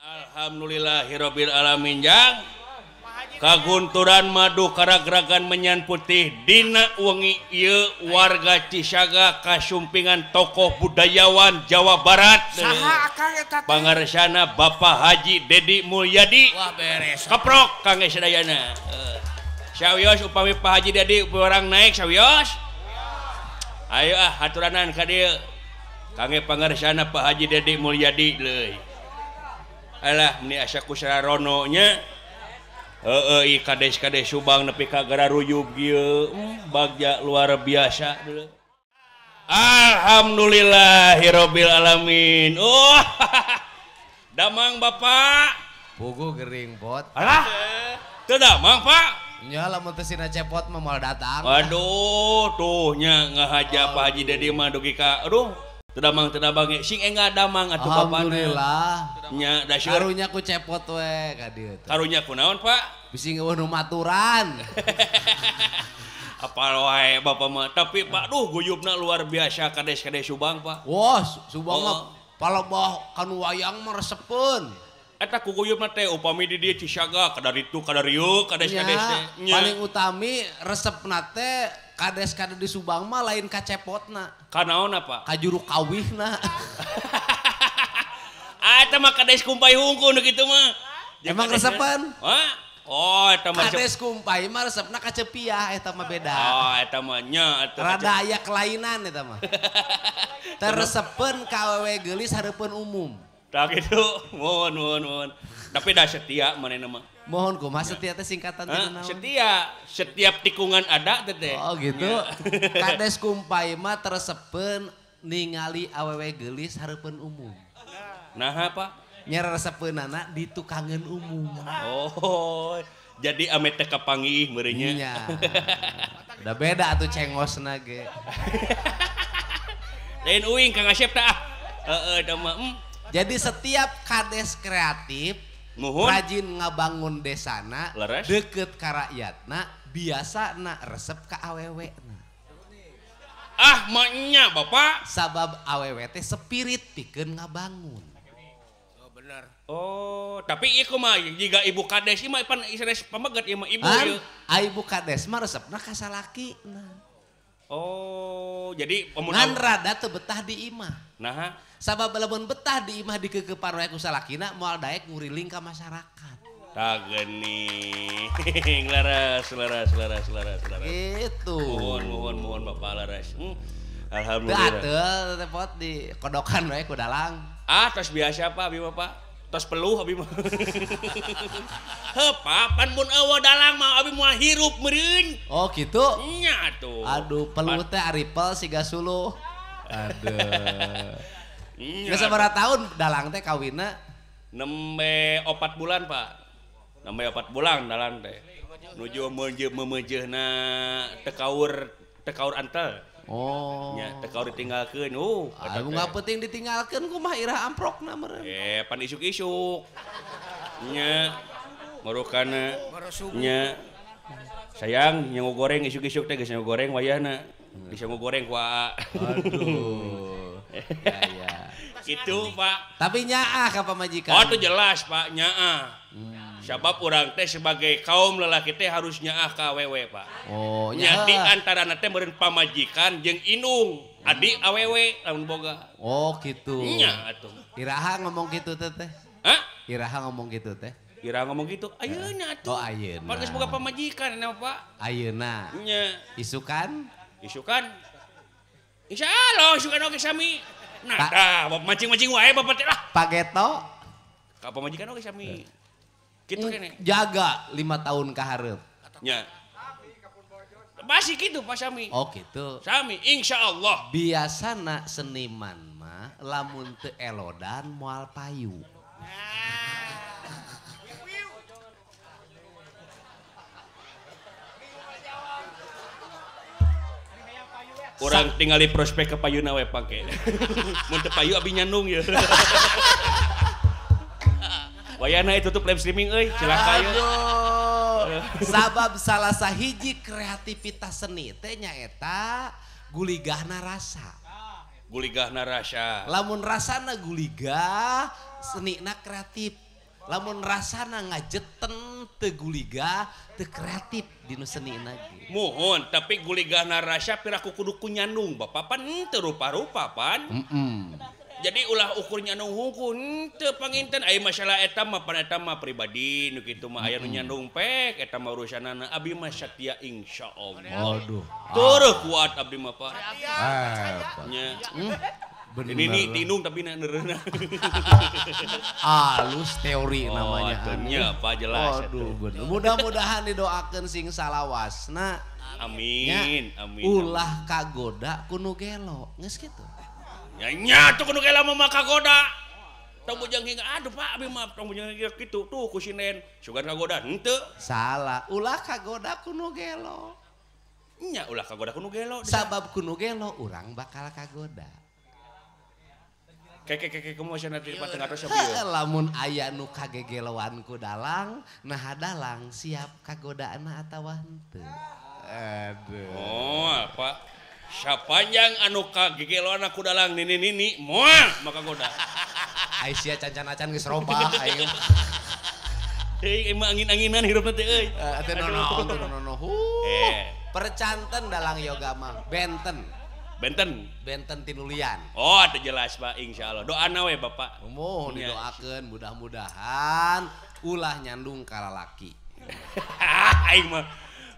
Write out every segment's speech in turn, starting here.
Alhamdulillahirabbil alamin jang. Kagunturan madu karagragan menyan putih dina wengi ieu warga Cisaga kasumpingan tokoh budayawan Jawa Barat. Saha akang eta teh? Pangarsana Bapak Haji Dedi Mulyadi. Wah beres. Keprok kangge sadayana. Sawios upami Pak Haji Dedi urang naik sawios. Ayo ah haturanan ka dieu. Kangge pangarsana Pak Haji Dedi Mulyadi leuy. Alah meni asa ku sararono nya. Heeh, kades-kades Subang nepi ka gararuyub kieu, bagja luar biasa. Alhamdulillahirabbil alamin. Oh. Damang Bapak. Pugu gering pot. Alah. Teu damang Pak. Nya lamun teu sina cepot mah moal datang. Aduh, tuh nya ngahaja Pak Haji Dedi mah dugi ka aduh. Teu damang sing engga damang atuh Bapak. Alhamdulillah. Nya dasyur. Karunya ku cepot we ka dieu teh. Karunya ku naon Pak? Bisi ngeueuh nu maturan. Apal wae Bapak mah. Tapi Pak duh guyubna luar biasa kades-kades Subang Pak. Wah, Subang mah palebah kanu wayang mah resepeun. Eta ku guyubna teh upami di dieu Cisaga kadaritu kadarieu kades-kades teh. Paling utami resepna teh kades kades di Subang mah lain ka cepotna. Ka naonna Pak? Ka juru kawihna. Ah eta mah kades Kumpai hungkul nu kitu mah. Emang resepan? Hah? Oh eta mah kades Kumpai mah resepna ka Cepiah eta mah beda. Oh eta mah nya atuh. Rada aya kelainan eta mah. Teresepeun ka awewe geulis hareupeun umum. Tah kitu. Mohon mohon mohon. Tapi dah setia manehna mah. Mohon kumaha setia teh singkatan teh naon? Setia, setiap tikungan ada teh. Oh gitu. Kades Kumpai mah teresepeun ningali awewe geulis hareupeun umum. Naha Pak? Nya resepeunana di tukangeun umum. Oh, jadi ame teh kapanggih meureun nya. Udah beda atuh cengosna ge. Lain uing Kang Asep teh ah. Heeh da mah. Jadi setiap kades kreatif muhun rajin ngabangun desana, leres, deket ka rakyatna, biasana resep ka awewena. Ah maknya Bapak. Sabab awewe teh spirit pikeun ngabangun. Oh bener. Oh, tapi ieu kumaha jiga ibu kades ieu mah pan sanes pameget ieu mah ibu ieu. Ah, ibu kades mah resepna ka salakina. Oh, jadi ngan rada teu betah di imah. Naha? Sabab lamun betah di imah dikekepan wae ku salakina moal daek nguriling ka masyarakat. Tah geuning. Leres leres leres leres leres. Gitu. Mohon mohon mohon Bapak leres. Alhamdulillah. Teu atuh teh pot di kodokan wae ku dalang. Ah, tos biasa Pak abi mah Pak. Tos peluh abi mah. Heuh Pak, pan mun eueuh dalang mah abi moal hirup meureun. Oh gitu? Nya atuh. Aduh, peluh teh aripel siga suluh. Aduh. Geus sabaraha tahun dalang teh kawinna? Nembe 4 bulan Pak. Nembe 4 bulan dalang teh. Nuju meumeujeuna teu kaur antel. Oh. Nya teu kaur ditinggalkeun. Aduh nggak penting ditinggalkeun kumaha irah amprokna meureun. Eh pan isuk-isuk. Nya marukana. Nya sayang nyangu goreng isuk-isuk teh geus nyangu goreng wayahna. Bisa goreng ku aa. Aduh. Ya, ya. Gitu Pak. Tapi nyaah ka pamajikan. Oh itu jelas Pak, nyaah. Sabab urang teh sebagai kaum lelaki teh harus nyaah ka awewe Pak. Oh, nya di antarana teh meureun pamajikan jeung indung, adi awewe lamun boga. Oh gitu. Nya atuh. Iraha ngomong gitu teh teh. Hah? Iraha ngomong gitu teh. Iraha ngomong gitu, ayeuna atuh. Oh ayeuna. Pan geus boga pamajikan nya Pak. Ayeuna. Nya. Isukan? Isukan. Insya Allah isukan oge sami. Nah, dah mancing-mancing wae Bapak teh lah. Pageto? Ka pamajikan oge sami. Kitu kene. Jaga 5 tahun ka hareup. Nya. Masih gitu Pak sami. Oh gitu. Sami insya Allah. Biasana seniman mah lamun teu elodan moal payu. Orang tinggali prospek ke payuna we pake. Mun teu payu abi nyandung ya. Wayana itu tutup live streaming euy, cilaka ye. Aduh. Sabab salah sahiji kreativitas seni teh nyaeta guligahna rasa. Guligahna rasa. Lamun rasana guligah, senina kreatif. Lamun rasana ngajeten teu guligah, teu kreatif dinu senina ge. Muhun, tapi guligahna rasa piraku kudu ku nyandung Bapak pan teu rupa-rupa pan. Jadi ulah ukur nyandung hungkul teu panginten aya masalah eta mah pan eta mah pribadi nu kitu mah aya nu nyandung pek eta mah urusanana abdi mah satia insyaallah. Aduh. Terus kuat abdi mah Pak. Nya. Ini tinung tapi na neureuna. Alus teori namanya. Nya Pak jelas. Aduh bener. Mudah-mudahan didoakeun sing salawasna. Amin. Amin. Ulah kagoda ku nu gelo. Geus kitu. Nya tuh kudu gelo mah kagoda. Tong bujang hingga aduh Pak abi mah tong bujang hingga kitu tuh ku sinden sugan kagoda henteu. Salah, ulah kagoda ku nu gelo. Nya ulah kagoda ku nu gelo. Sabab ku nu gelo urang bakal kagoda. Keke kumaha cenah di pateng atos sabieu. Lamun aya nu kagegeloan ku dalang, nah dalang siap kagodaanna atawa henteu. Aduh. Oh, Pak. Sapanjang anu kagegeloan ku dalang nini-nini moal maka goda. Ai sia cancan-acan geus robah aing. Euy emang angin-anginan hirupna teh euy. Teu nono. Percanten dalang yoga mah benten. Benten. Benten tinulian. Oh, teu jelas Pak insyaallah. Doana we Bapak. Mohon didoakeun mudah-mudahan ulah nyandung ka lalaki. Aing mah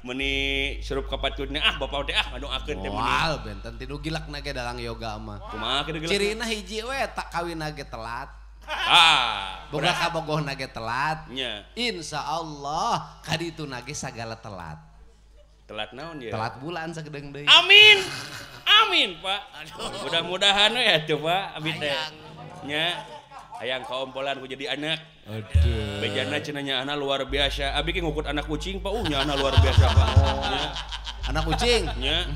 meni surup kapatutna ah bapak teh ah ngadoakeun teh meni. Moal benten tinu gilakna ge dalang yoga mah. Kumaha kitu gilakna? Cirina hiji we tak kawinna ge telat. Ah, boga kabogohna ge telat. Nya. Insyaallah kadituna ge sagala telat. Telat naon ya? Telat bulan sagedeung deui. Amin. Amin, Pak. Mudah-mudahan we atuh Pak abi teh. Nya. Hayang kaompolan ku jadi anak. Aduh. Bejana cenah nya anak luar biasa. Abi ge ngukut anak kucing Pak. Nya anak luar biasa Pak. Nya. Anak kucing? Nya.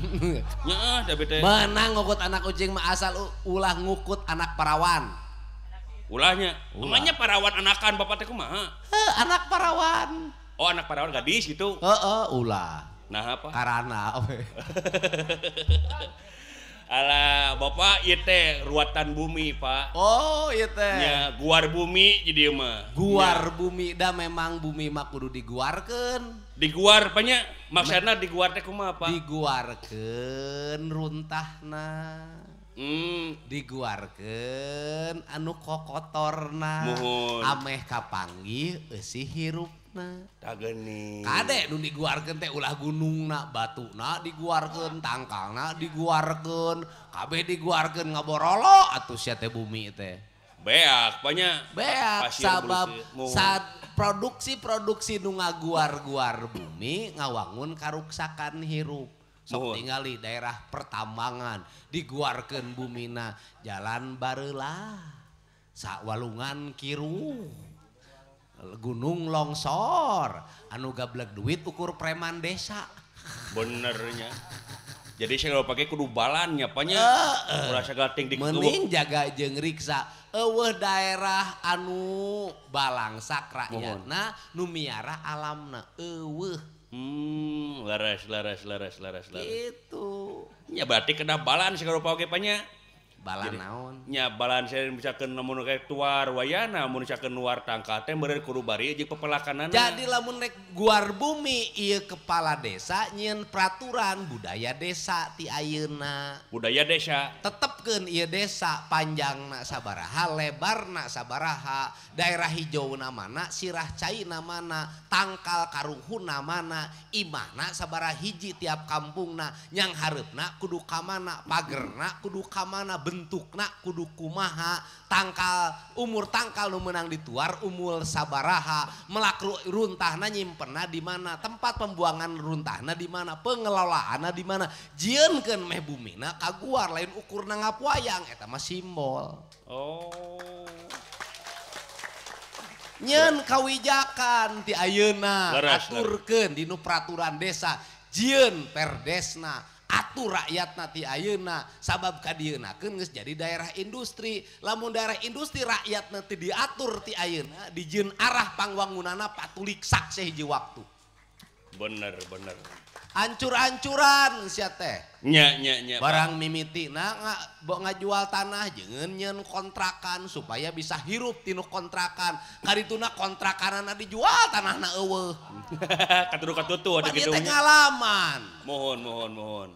Nya tapi teh. Menang ngukut anak kucing mah asal ulah ngukut anak parawan. Ulahnya. Emangnya parawan anakan Bapak teh kumaha? Heuh, anak parawan. Oh, anak parawan gadis gitu. Heeh, ulah. Nah apa? Karana we. Alah, Bapak ieu teh ruatan bumi, Pak. Oh, ieu teh. Nya, guar bumi jadi mah. Guar bumi da memang bumi mah kudu diguarkeun. Diguar apa nya? Maksudna diguar teh kumaha, Pak? Diguarkeun runtahna. Diguarkeun anu kokotorna. Muhun. Ameh kapanggih eusi hirupna. Tah geuning. Kade nu diguarkeun teh ulah gunungna, batuna diguarkeun, tangkalna diguarkeun, kabeh diguarkeun ngaborolo atuh sia teh bumi teh. Beak banyak. Beak sabab saat produksi-produksi nu ngaguar-guar bumi ngawangun karuksakan hirup. Sok tingali daerah pertambangan diguarkeun bumina jalan bareula sawalungan kiru. Gunung longsor anu gableg duit ukur preman desa. Benernya. Jadi saya kalau pakai kudu balan nya panya. Ulah sagala ting di mending jaga jeung riksa. Eueuh daerah anu balangsak rakyatna nu miara alamna eueuh. Leres. Gitu. Nya berarti kena balan sagala rupa oge panya. Balan naon? Nya balan saya misalkan lamun kayak tuar wayana mun misalkan nuar tangkal teh meureun kudu bari jeung pepelakanana. Jadi lamun rek guar bumi ieu kepala desa nyieun peraturan budaya desa ti ayeuna. Budaya desa. Tetepkeun ieu desa panjangna sabaraha, lebarna sabaraha, daerah hijauna mana, sirah caina mana, tangkal karuhunna mana, imahna sabaraha hiji tiap kampungna, nyang hareupna kudu ka mana, pagerna kudu ka mana, bentukna kudu kumaha, tangkal umur tangkal nu meunang dituar umur sabaraha, melak runtahna nyimpenna di mana, tempat pembuangan runtahna di mana, pengelolaanna di mana, jieunkeun meh bumina kaguar lain ukurna ngapuayang eta mah simbol. Oh. Nyeun kawijakan ti ayeuna, aturkeun dinu peraturan desa, jieun perdesna. Atur rakyatna ti ayeuna sabab kadieuna-keun geus jadi daerah industri. Lamun daerah industri rakyatna teu diatur ti ayeuna dijieun arah pangwangunana patulik sakseh hiji waktu. Bener bener. Ancur-ancuran sia teh. Nya nya nya. Barang mimitina bok ngajual tanah jeung nyeun kontrakan supaya bisa hirup tinu kontrakan. Karituna kontrakanana dijual tanahna eueuh. Katudu katutu ada kitu. Teh ngalaman. Mohon mohon mohon.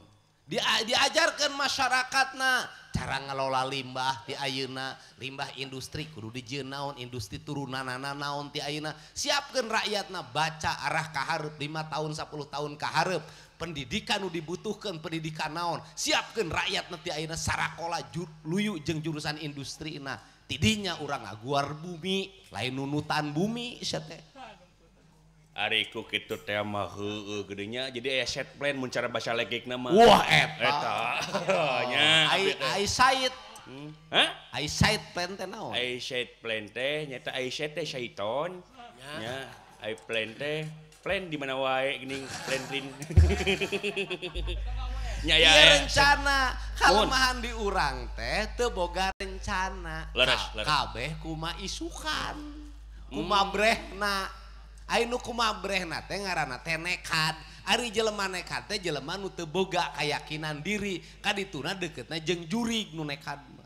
Diajarkeun masyarakatna cara ngelola limbah ti ayeuna, limbah industri kudu dijieun naon, industri turunanana naon ti ayeuna. Siapkeun rakyatna baca arah ka hareup 5 tahun 10 tahun ka hareup. Pendidikan nu dibutuhkeun pendidikan naon. Siapkeun rakyatna ti ayeuna sarakola luyu jeung jurusan industrina. Tidinya urang ngaguar bumi, lain nunutan bumi sia teh. Ari ku kitu teh mah heueuh gedenya jadi aya set plan mun cara basa legekna mah. Wah eta. Nya. Ai sait. Hah? Ai sait plan teh naon? Ai sait plan teh nyata ai sait teh syaiton. Nya, ai plan teh plan di mana wae geuning plan plan. Nya ya rencana kalemahan di urang teh teu boga rencana. Leres, leres. Kabeh kuma isukan. Kuma brehna. Ai nu kumabrehna teh ngaranna teh nekad. Ari jelema nekad teh jelema nu teu boga kayakinan diri. Kadituna deketna jeung jurig nu nekad mah.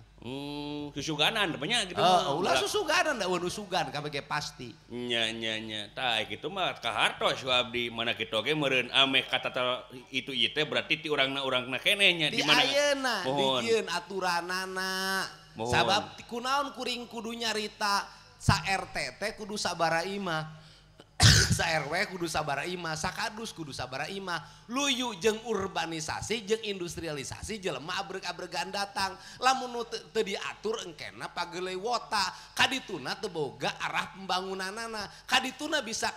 Susuganan banyak gitu mah. Ulah susuganan da eueuh sugan kabeh ge pasti. Nya nya nya. Tah kitu mah kahartos ku abdi mana kitu oge meureun ameh kata itu ieu teh berarti ti urangna keneh nya di mana ayeuna dijieun aturanana. Sabab kunaon kuring kudu nyarita sa RT teh kudu sabaraha imah. Sa RW kudu sabaraha imah, sakadus kudu sabaraha imah. Luyu jeung urbanisasi jeung industrialisasi jelema abreg-abregan datang. Lamun nu teu diatur engkena pageuleuy wota. Kadituna teu boga arah pembangunanana. Kadituna bisa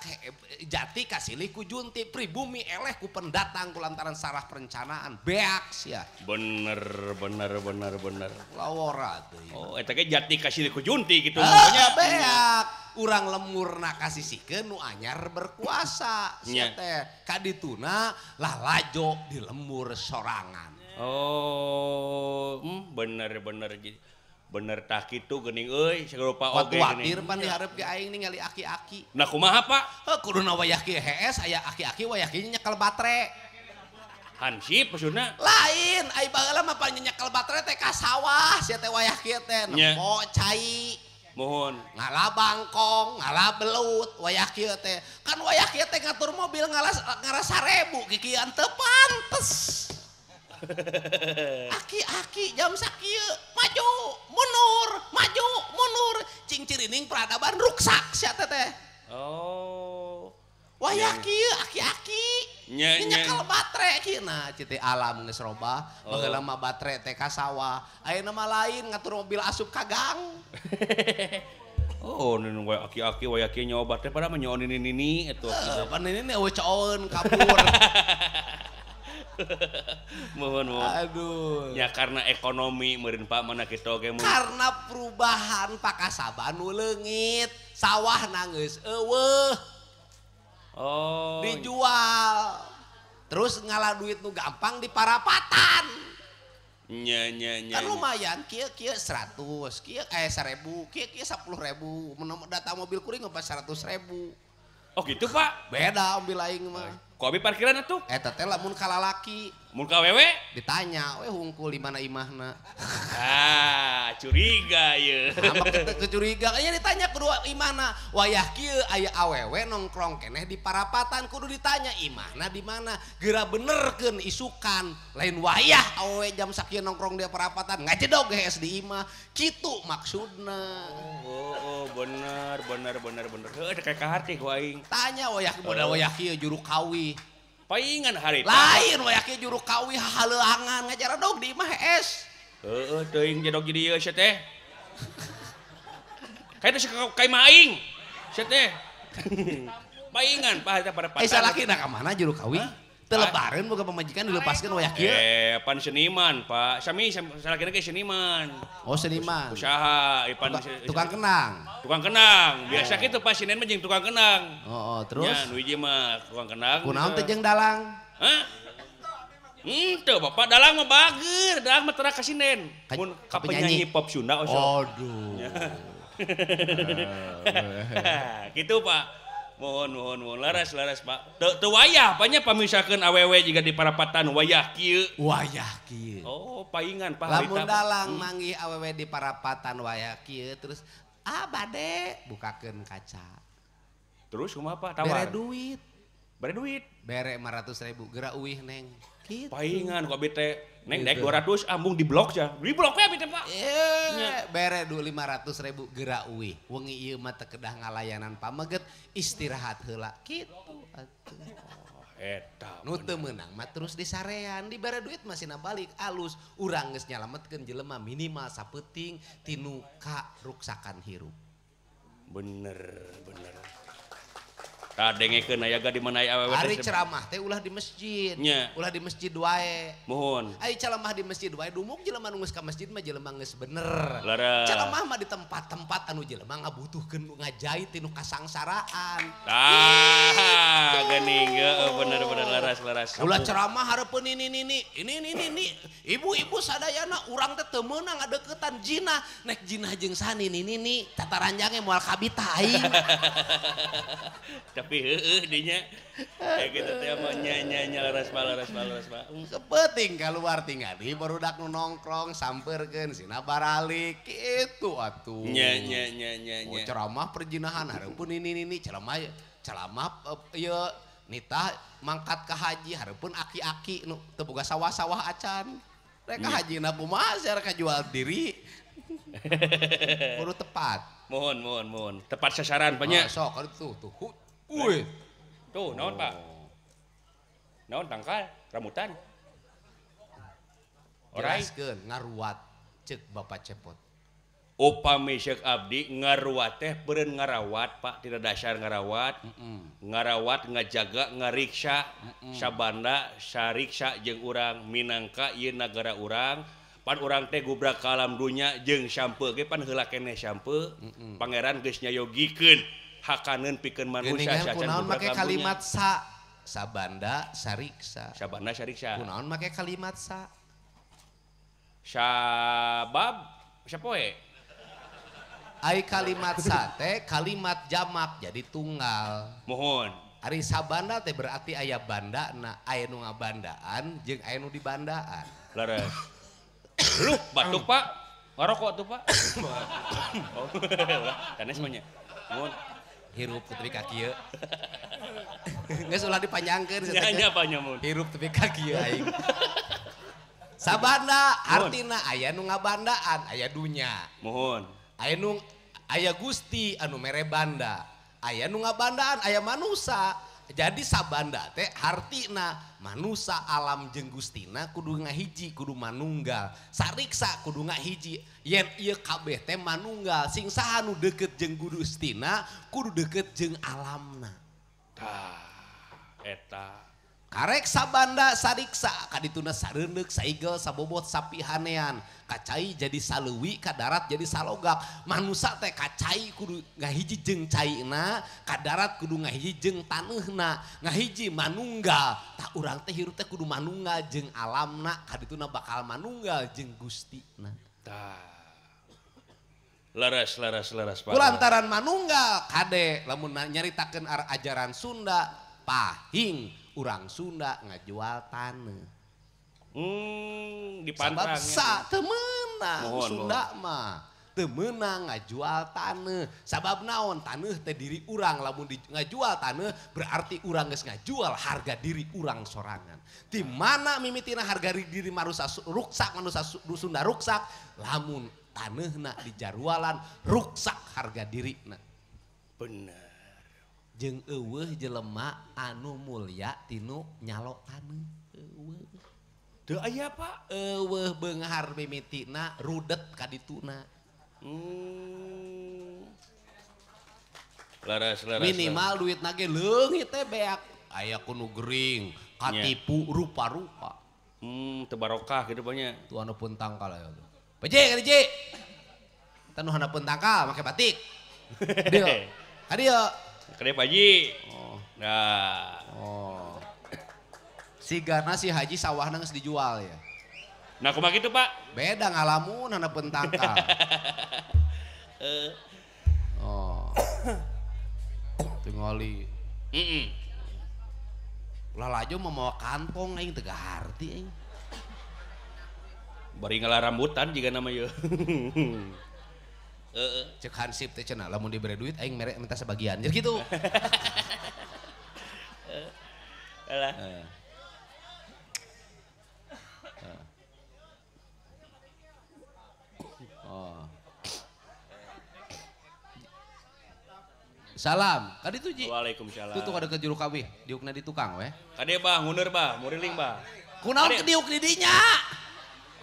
jati kasilih ku junti, pribumi eleh ku pendatang ku lantaran sarah perencanaan. Beak sia. Bener bener bener bener. Lawora teuing. Oh eta ge jati kasilih ku junti kitu nya. Beak. Urang lemurna kasisikeun nu anyar berkuasa sia teh. Kadituna lalajo di lembur sorangan. Oh, bener bener bener tah kitu geuning euy sarupa oge geuning. Kuatir pan dihareup ge aing ningali aki-aki. Nah kumaha Pak? Heuh kuduna wayah kieu hees aya aki-aki wayah kieu nyekel batre. Hansip maksudna? Lain, ai baheula mah pan nyekel batre teh ka sawah sia teh wayah kieu teh nempo cai. Mohon ngala bangkong, ngala belut, wayah kieu teh. Kan wayah kieu teh ngatur mobil ngala 1000 kikian teu pantes. Aki-aki jam sakieu maju, mundur, maju, mundur. Cing cirining peradaban ruksak sia teh teh. Oh. Wayah kieu aki-aki. Nyekel batre kieu. Nah, citi alam geus robah, baheula mah batre teh ka sawah. Ayeuna mah lain ngatur mobil asup ka gang. Oh, ninu wae aki-aki wayah kieu nyawa batre pada mah nyawa nini-nini eta. Pan nini eueuh coeun kabur. Mohon mohon. Aduh. Ya karena ekonomi meureun Pak mana kitu oge mun. Karena perubahan pakasaban nu leungit, sawah geus eueuh. Oh. Dijual. Terus ngalah duit nu gampang di parapatan. Nya nya nya. Kan lumayan kieu kieu 100, kieu 1000, kieu kieu 10.000. Mun data mobil kuring ngepas 100.000. Oh gitu Pak? Beda mobil aing mah. Ku abi parkiran atuh? Eta teh lamun ka lalaki. Mun ka awewe? Ditanya, we hungkul di mana imahna. Ah, curiga ieu. Nah, kecuriga, nya ditanya kudu imahna. Wayah kieu aya awewe nongkrong keneh di parapatan kudu ditanya imahna di mana. Geura benerkeun isukan. Lain wayah awewe jam sakieu nongkrong di parapatan ngajedog hees di imah. Kitu maksudna. Oh, oh bener bener bener bener. Heuh kayak kaharti ku aing. Tanya wayah modal wayah kieu juru kawi. Paingan hari lain wayah kieu juru kawi hahaleuangan ngajaradog di imah hees. Heeh teuing jedog di dieu sia teh. Kayak teh ka imah aing. Sia teh. Paingan Pak eta pada Eh salakina ka mana juru kawi? Teu lebareun boga pamajikan dilepaskeun wayah kieu. Eh pan seniman Pak. Sami salakina ge seniman. Oh seniman. Usaha ipan tukang kenang. Tukang kenang. Biasa kitu Pak sinen mah jeung tukang kenang. Oh, terus? Nya nu hiji mah tukang kenang. Kunaon teh jeung dalang? Hah? Henteu Bapak dalang mah bager, dalang mah tera ka sinen. Mun ka penyanyi pop Sunda osok. Aduh. Gitu Pak. Mohon mohon mohon laras laras Pak. Teu teu wayah banyak pamisakeun awewe jiga di parapatan wayah kieu. Wayah kieu. Oh, paingan Pak. Lamun dalang manggih awewe di parapatan wayah kieu terus ah bade bukakeun kaca. Terus kumaha Pak tawar? Bere duit. Bere duit. Bere 500.000 geura uih neng. Gitu. Paingan ku abi teh neng daek 200 ambung di blok ya. Di blok we abi teh Pak. Bere 500.000 geura uih. Wengi ieu mah teu kedah ngalayanan pameget istirahat heula kitu atuh. Oh, eta. Nu teu meunang mah terus disarean, dibere duit masih balik alus. Urang geus nyalametkeun jelema minimal sapeuting tinu karuksakan hirup. Bener, bener. Tah dengekeun aya ga di mana aya awewe teh. Ari ceramah teh ulah di masjid. Nya. Ulah di masjid wae. Mohon. Ari ceramah di masjid wae dumuk jelema nu geus ka masjid mah jelema geus bener. Leres. Ceramah mah di tempat-tempat anu jelema ngabutuhkeun ngajait tinu kasangsaraan. Tah, geuning heueuh bener-bener leres leres. Ulah ceramah hareupeun ini ini ini ini ini ibu-ibu sadayana urang teh teu meunang ngadeukeutan jinah, nek jinah jeung sani ini ini tataranjange moal kabita aing. Tapi heueuh dinya kayak gitu teh mah nya nya nya leres Pak leres Pak leres Pak. Kepeting keluar tinggal di barudak nu nongkrong sampeurkeun sina baralik kitu atuh. Nya nya nya nya Oh, nya. ceramah perjinahan hareupeun ini ini ceramah ceramah ieu nitah mangkat ka haji hareupeun aki-aki nu teu boga sawah-sawah acan. Rek ka hajina kumaha sia rek jual diri. Kudu tepat. Mohon mohon mohon. Tepat sasaran Pak nya. Oh, sok tuh tuh. Wih. Tuh naon Pak? Naon tangkal? Rambutan. Orai. Jelaskeun ngaruat ceuk Bapak Cepot. Upami ceuk abdi ngaruat teh beureun ngarawat Pak, tidak dasar ngarawat. Ngarawat ngajaga ngariksa sabanda sariksa jeung urang minangka ieu nagara urang. Pan urang teh gubrak ka alam dunya jeung sampeu ge pan heula keneh sampeu. Pangeran geus nyayogikeun hakaneun pikeun manusia Geuningan sacan kunaon gubrak make ka alam dunya. kalimat sa sabanda sariksa. Sabanda sariksa. Kunaon make kalimat sa? Sabab sapoe? Ai kalimat sa teh kalimat jamak jadi tunggal. Mohon. Ari sabanda teh berarti aya bandana, aya nu ngabandaan jeung aya nu dibandaan. Leres. Luh, batuk Pak. Ngarokok tuh Pak. Oh, sanes mah nya. Mohon. Hirup tepi ka kieu. Geus ulah dipanjangkeun sia teh. Nya nya Pak nya mun. Hirup tepi ka kieu aing. Sabanda artina aya nu ngabandaan, aya dunya. Mohon. Aya nu aya Gusti anu mere banda, aya nu ngabandaan, aya manusa. Jadi sabanda teh hartina manusa alam jeung Gustina kudu ngahiji, kudu manunggal. Sariksa kudu ngahiji. Yen ieu kabeh teh manunggal, sing saha nu deukeut jeung Gustina kudu deukeut jeung alamna. Tah, eta. Karek sabanda sariksa kadituna sareundeuk saigel sabobot sapihanean kacai jadi saleuwi ka darat jadi salogak. Manusa teh kacai kudu ngahiji jeung caina, ka darat kudu ngahiji jeung taneuhna, ngahiji manunggal. Tah urang teh hirup teh kudu manunggal jeung alamna, kadituna bakal manunggal jeung Gustina. Tah. Leres leres leres Pak. Kulantaran manunggal kade lamun nyaritakeun ajaran Sunda pahing urang Sunda ngajual taneuh. Dipantrang. Sabab sa teu meunang Sunda mah. Teu meunang ngajual taneuh. Sabab naon taneuh teh diri urang, lamun ngajual taneuh berarti urang geus ngajual harga diri urang sorangan. Di mana mimitina harga diri manusa ruksak, manusa Sunda ruksak, lamun taneuhna dijarualan ruksak harga dirina. Bener. Jeung eueuh jelema anu mulya tinu nyalok taneuh. Eueuh. Teu aya Pak. Eueuh beunghar mimitina rudet kadituna. Leres leres. Minimal duit nage leungit teh beak. Aya kuno gering, katipu rupa-rupa. Teu barokah kitu nya. Tuh anu pun tangkal aya tuh. Peje ka dieu. Tah nu handapeun tangkal make batik. Dieu. Ka dieu. Kade Pak Haji. Oh. Nah. Oh. Sigana si Haji sawahna geus dijual ya. Nah kumaha kitu Pak? Beda ngalamun handapeun tangkal. Oh. Tingali. Heeh. Lalajo mah mawa kantong aing teu harti aing. Bari ngala rambutan jiga nama ieu. Heeh. Cek hansip teh cenah lamun dibere duit aing mere minta sebagian. Jadi gitu. Alah. Oh. Salam. Kadi tuh Ji. Waalaikumsalam. Tuh tuh ada ke juru kawih, diukna di tukang weh. Kade bah, nguneur bah, muriling bah. Kunaon ke diuk di dinya?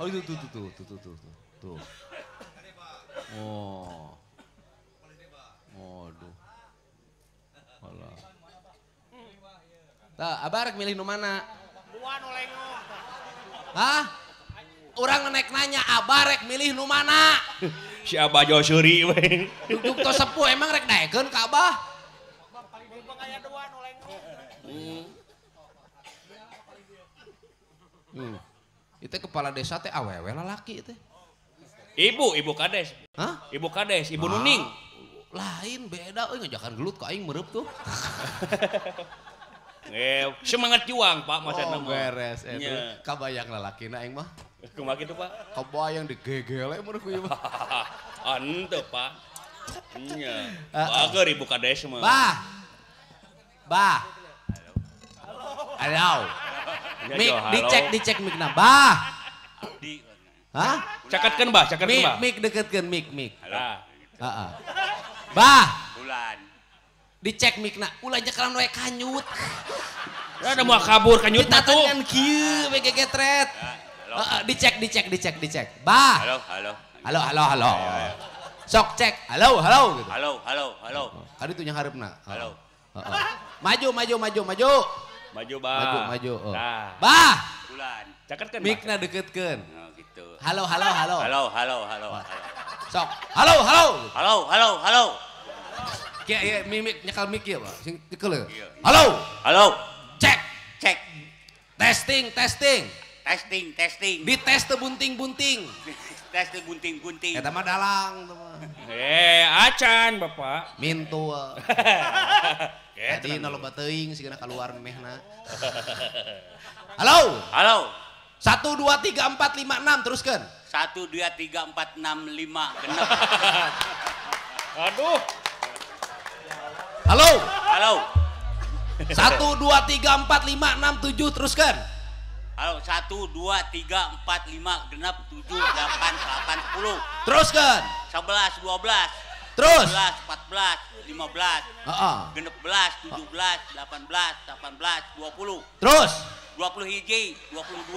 Oh itu tuh. Oh. Waduh. Alah. Tah, abah rek milih nu mana? Dua nu lengoh. Hah? Urang nek nanya abah rek milih nu mana? Si abah jauh suri we. Duduk tos sepuh emang rek daekeun ka abah? Itu kepala desa teh awewe lalaki teh. Ibu kades. Hah? Ibu kades, Ibu Nuning. Lain beda euy ngajakan gelut ka aing meureub tuh. Semangat juang Pak maksudna mah. Beres eta. Kabayang lalakina aing mah. Kumaha kitu Pak? Kabayang digegele meureun ku ieu mah. Henteu Pak. Nya. Bager Ibu kades mah. Bah. Bah. Halo. Mik dicek mikna. Bah. Hah? Caketkeun bah, caketkeun bah. Mik deketkeun mik. Halo. Heeh. Bah. Bulan. Dicek mikna, ulah nyekalan we kanyut. Ya ada mau kabur kanyut mah tuh. Ditatangan kieu we gegetret. Heeh, dicek. Bah. Halo. Sok cek. Halo gitu. Halo. Kadi tuh nya hareupna. Halo. Heeh. Maju. Maju bah. Maju. Nah. Bah. Bulan. Caketkeun. Mikna deketkeun. Oh gitu. Halo. Halo. Sok. Halo. Halo. Kayak mimik nyekal mik ya, Pak. Sing cekel ya. Halo. Halo. Cek. Cek. Testing. Testing. Dites teu bunting-bunting. Tes teu bunting-bunting. Eta mah dalang teu mah. Acan Bapak. Mintu. Tadi loba teuing sigana kaluar memehna. Halo. Halo. 1 2 3 4 5 6 teruskeun. 1 2 3 4 6 5 genep. Aduh. Halo. Halo. 1 2 3 4 5 6 7 teruskan. Halo, 1 2 3 4 5 genep 7 8 8 10. Teruskan. 11 12. Terus. 11 14 15. Heeh. 16 17 18 18 20. Terus. 20 hiji, 22,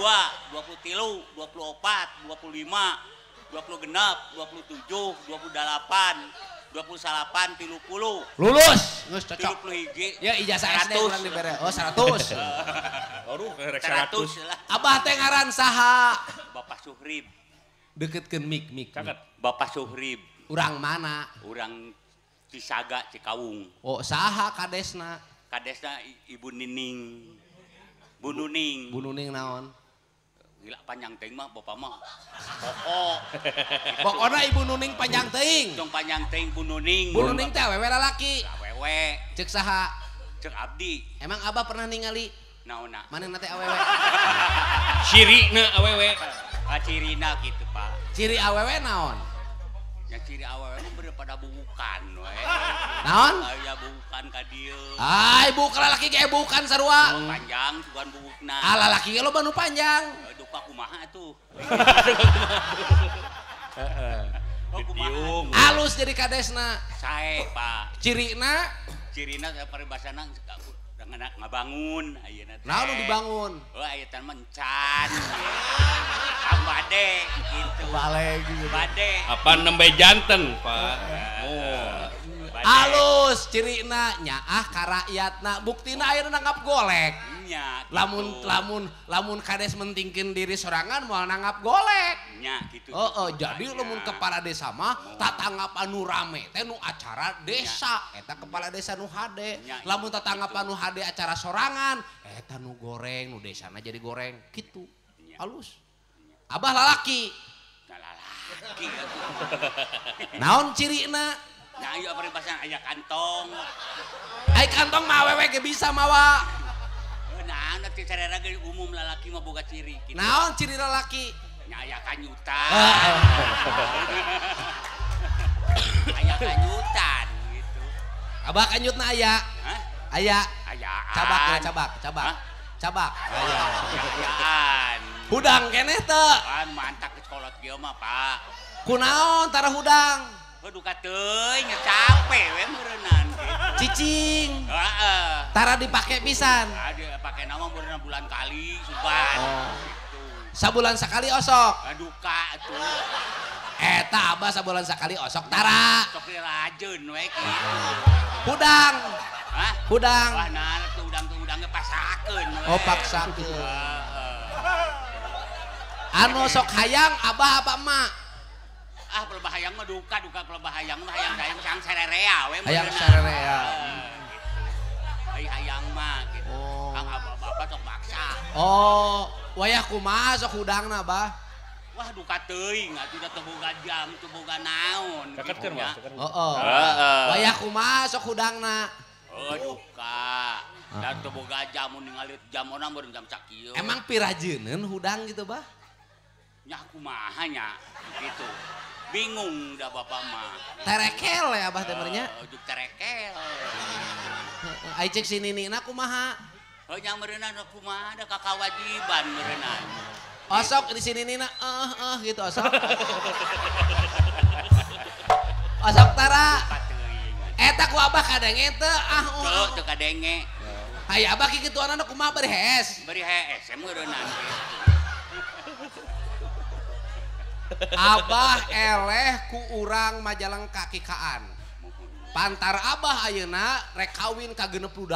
23, 24, 25, 20 genep, 27, 28, 28, 30. Lulus, geus cocok. 30 hiji. Ya ijazah SD urang dibere. Oh, 100. Aduh, kerek 100. Abah teh ngaran saha? Bapak Suhrib. Deketkeun mik. Caket. Bapak Suhrib. Urang mana? Urang Cisaga, Cikawung. Oh, saha kadesna? Kadesna Ibu Nining. Bu Nuning. Bu Nuning naon? Gila panjang teuing mah bapak mah. Pokok. Pokokna Ibu Nuning panjang teuing. Tong panjang teuing Bu Nuning. Bu Nuning teh awewe lalaki. Awewe. Cek saha? Cek abdi. Emang abah pernah ningali? Naonna? Manehna teh awewe. Cirina awewe. Ah cirina gitu, Pak. Ciri awewe naon? Ya ciri awewe mah bener pada bukan we. Naon? Aya bukan ka dieu. Ai bukan lalaki ge bukan sarua. Panjang sugan bubukna. Ah lalaki ge loba nu panjang. Duka kumaha atuh. Heeh. Alus jadi kadesna. Sae, Pak. Cirina? Cirina paribasana ngabangun ayeuna teh. Naon nu dibangun? Oh aya teh mah encan. Kang bade gitu. Bale gitu. Bade. Apa nembe janten, Pak? Oh. Alus cirina nyaah ka rakyatna, buktina ayeuna nanggap golek. Nya. Gitu. Lamun kades mentingkeun diri sorangan moal nanggap golek. Nya gitu. Heeh, jadi lamun kepala desa mah tatanggap anu rame teh nu acara desa, eta kepala desa nu hade. Lamun tatanggap anu hade acara sorangan, eta nu goreng, nu desana jadi goreng gitu. Halus. Abah lalaki. Lalaki. Naon cirina? Nya ieu paribasan aya kantong. Ai kantong mah awewe ge bisa mawa. Nah, teu sarera ge umum lalaki mah boga ciri kitu. Naon ciri lalaki? Nya aya kanyutan. Aya kanyutan gitu. Abah kanyutna aya? Hah? Aya. Ayaan. Cabak ya, cabak, cabak. Hah? Cabak. Aya. Ayaan. Hudang keneh teu? Pan mantak ke sekolot kieu mah, Pak. Kunaon tara hudang? Duka teuing capek we meureunnan gitu. Cicing. Heeh. Tara dipake pisan. Ada pake nama meureunna bulan kali suban. Oh. Gitu. Sabulan sekali osok. Duka atuh. Eta abah sabulan sekali osok tara. Sok dirajeun we kitu. Hudang. Hah? Hudang. Wah, nah tuh udang-udangnya pasakeun we. Oh, paksakeun. Heeh. Anu sok hayang abah apa emak? Ah, pelebah hayang mah duka pelebah hayang mah hayang hayang sang sarerea we. Hayang sarerea. Gitu. Ai hayang mah gitu. Oh. Kang abah bapak sok maksa. Oh, wayah kumaha sok hudangna, Bah? Wah, duka teuing atuh da teu boga jam, teu boga naon. Caketkeun, gitu, Mas. Heeh. Heeh. Wayah kumaha sok hudangna? Oh, duka. Da teu boga jam mun ningali jam ona meureun jam sakieu. Emang pirajeuneun hudang gitu, Bah? Nya kumaha nya gitu. Bingung dah bapak mah. Terekel ya abah teh meureun nya? Ujug terekel. Ai cek si ninina kumaha? Heuh nya meureunna kumaha da kakawajiban meureunna. Osok di sini nina gitu osok. Osok tara. Eta ku abah kadenge teu ah teu teu kadenge. Ai abah kikituanana kumaha bari hees? Bari hees meureunna gitu. Abah eleh ku urang Majalengka kikaan. Pantar abah ayeuna rek kawin ka 68.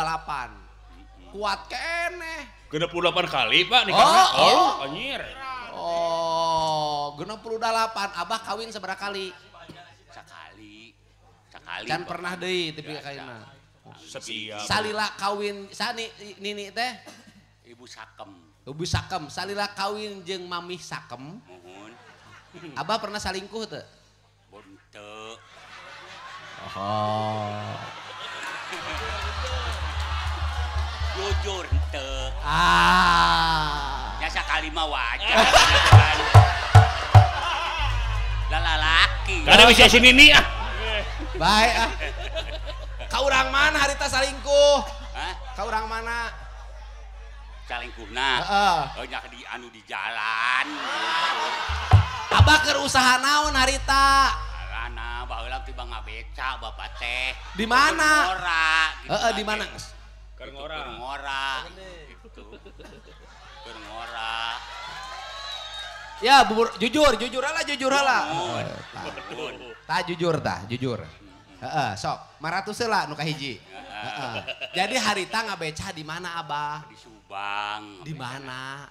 Kuat keneh. 68 kali, Pak, nikahna. Oh, anjir. Oh, 68. Abah kawin sabaraha kali? Sakali. Sakali. Can pernah deui tepi ka ayeuna. Setia. Salila kawin sani nini teh? Ibu Sakem. Ibu Sakem, salila kawin jeung Mamih Sakem. Muhun. Abah pernah salingkuh teu? Bonteu. Oh. Jujur teu. Ah. Ya sakali mah wajar. Lah lalaki. Kada bisa sini nih ah. Baik ah. Ka urang mana harita salingkuh? Hah? Ka urang mana? Salingkuhna. Heeh. Oh nya di anu di jalan gitu. Abah keur usaha naon harita? Alana baheula tiba ngabeca bapak teh. Di mana? Ngora gitu. Heeh, di mana? Keur ngora. Keur ngora. Gitu. Keur ngora. Ya, bubur jujur, jujur lah, jujur lah. Tah jujur tah, jujur. Heeh, sok 500 heula nu kahiji. Heeh. Jadi harita ngabeca di mana Abah? Di Subang. Di mana?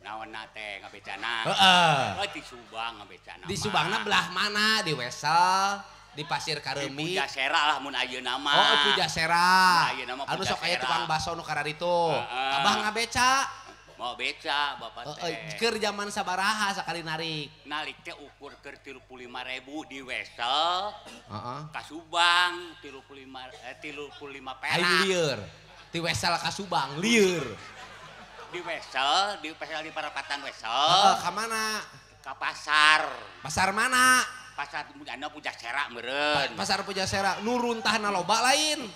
Naonna teh ngabecana? Heeh. Oh, di Subang ngabecana. Di Subangna belah mana? Di Wesel, di Pasir Kareumi. Di Pujasera lah mun ayeuna mah. Oh, Pujasera. Anu sok aya tukang bakso nu kararitu. Abah ngabeca. Mau beca bapak teh. Keur zaman sabaraha sakali narik? Narik teh ukur keur 35.000 di Wesel. Heeh. Ka Subang 35 perak. Aing lieur. Di Wesel ka Subang lieur. Di Wesel, di Wesel di perapatan Wesel. Heeh, ka mana? Ka pasar. Pasar mana? Pasar anu Pujasera meureun. Pasar Pujasera nu runtahna loba lain.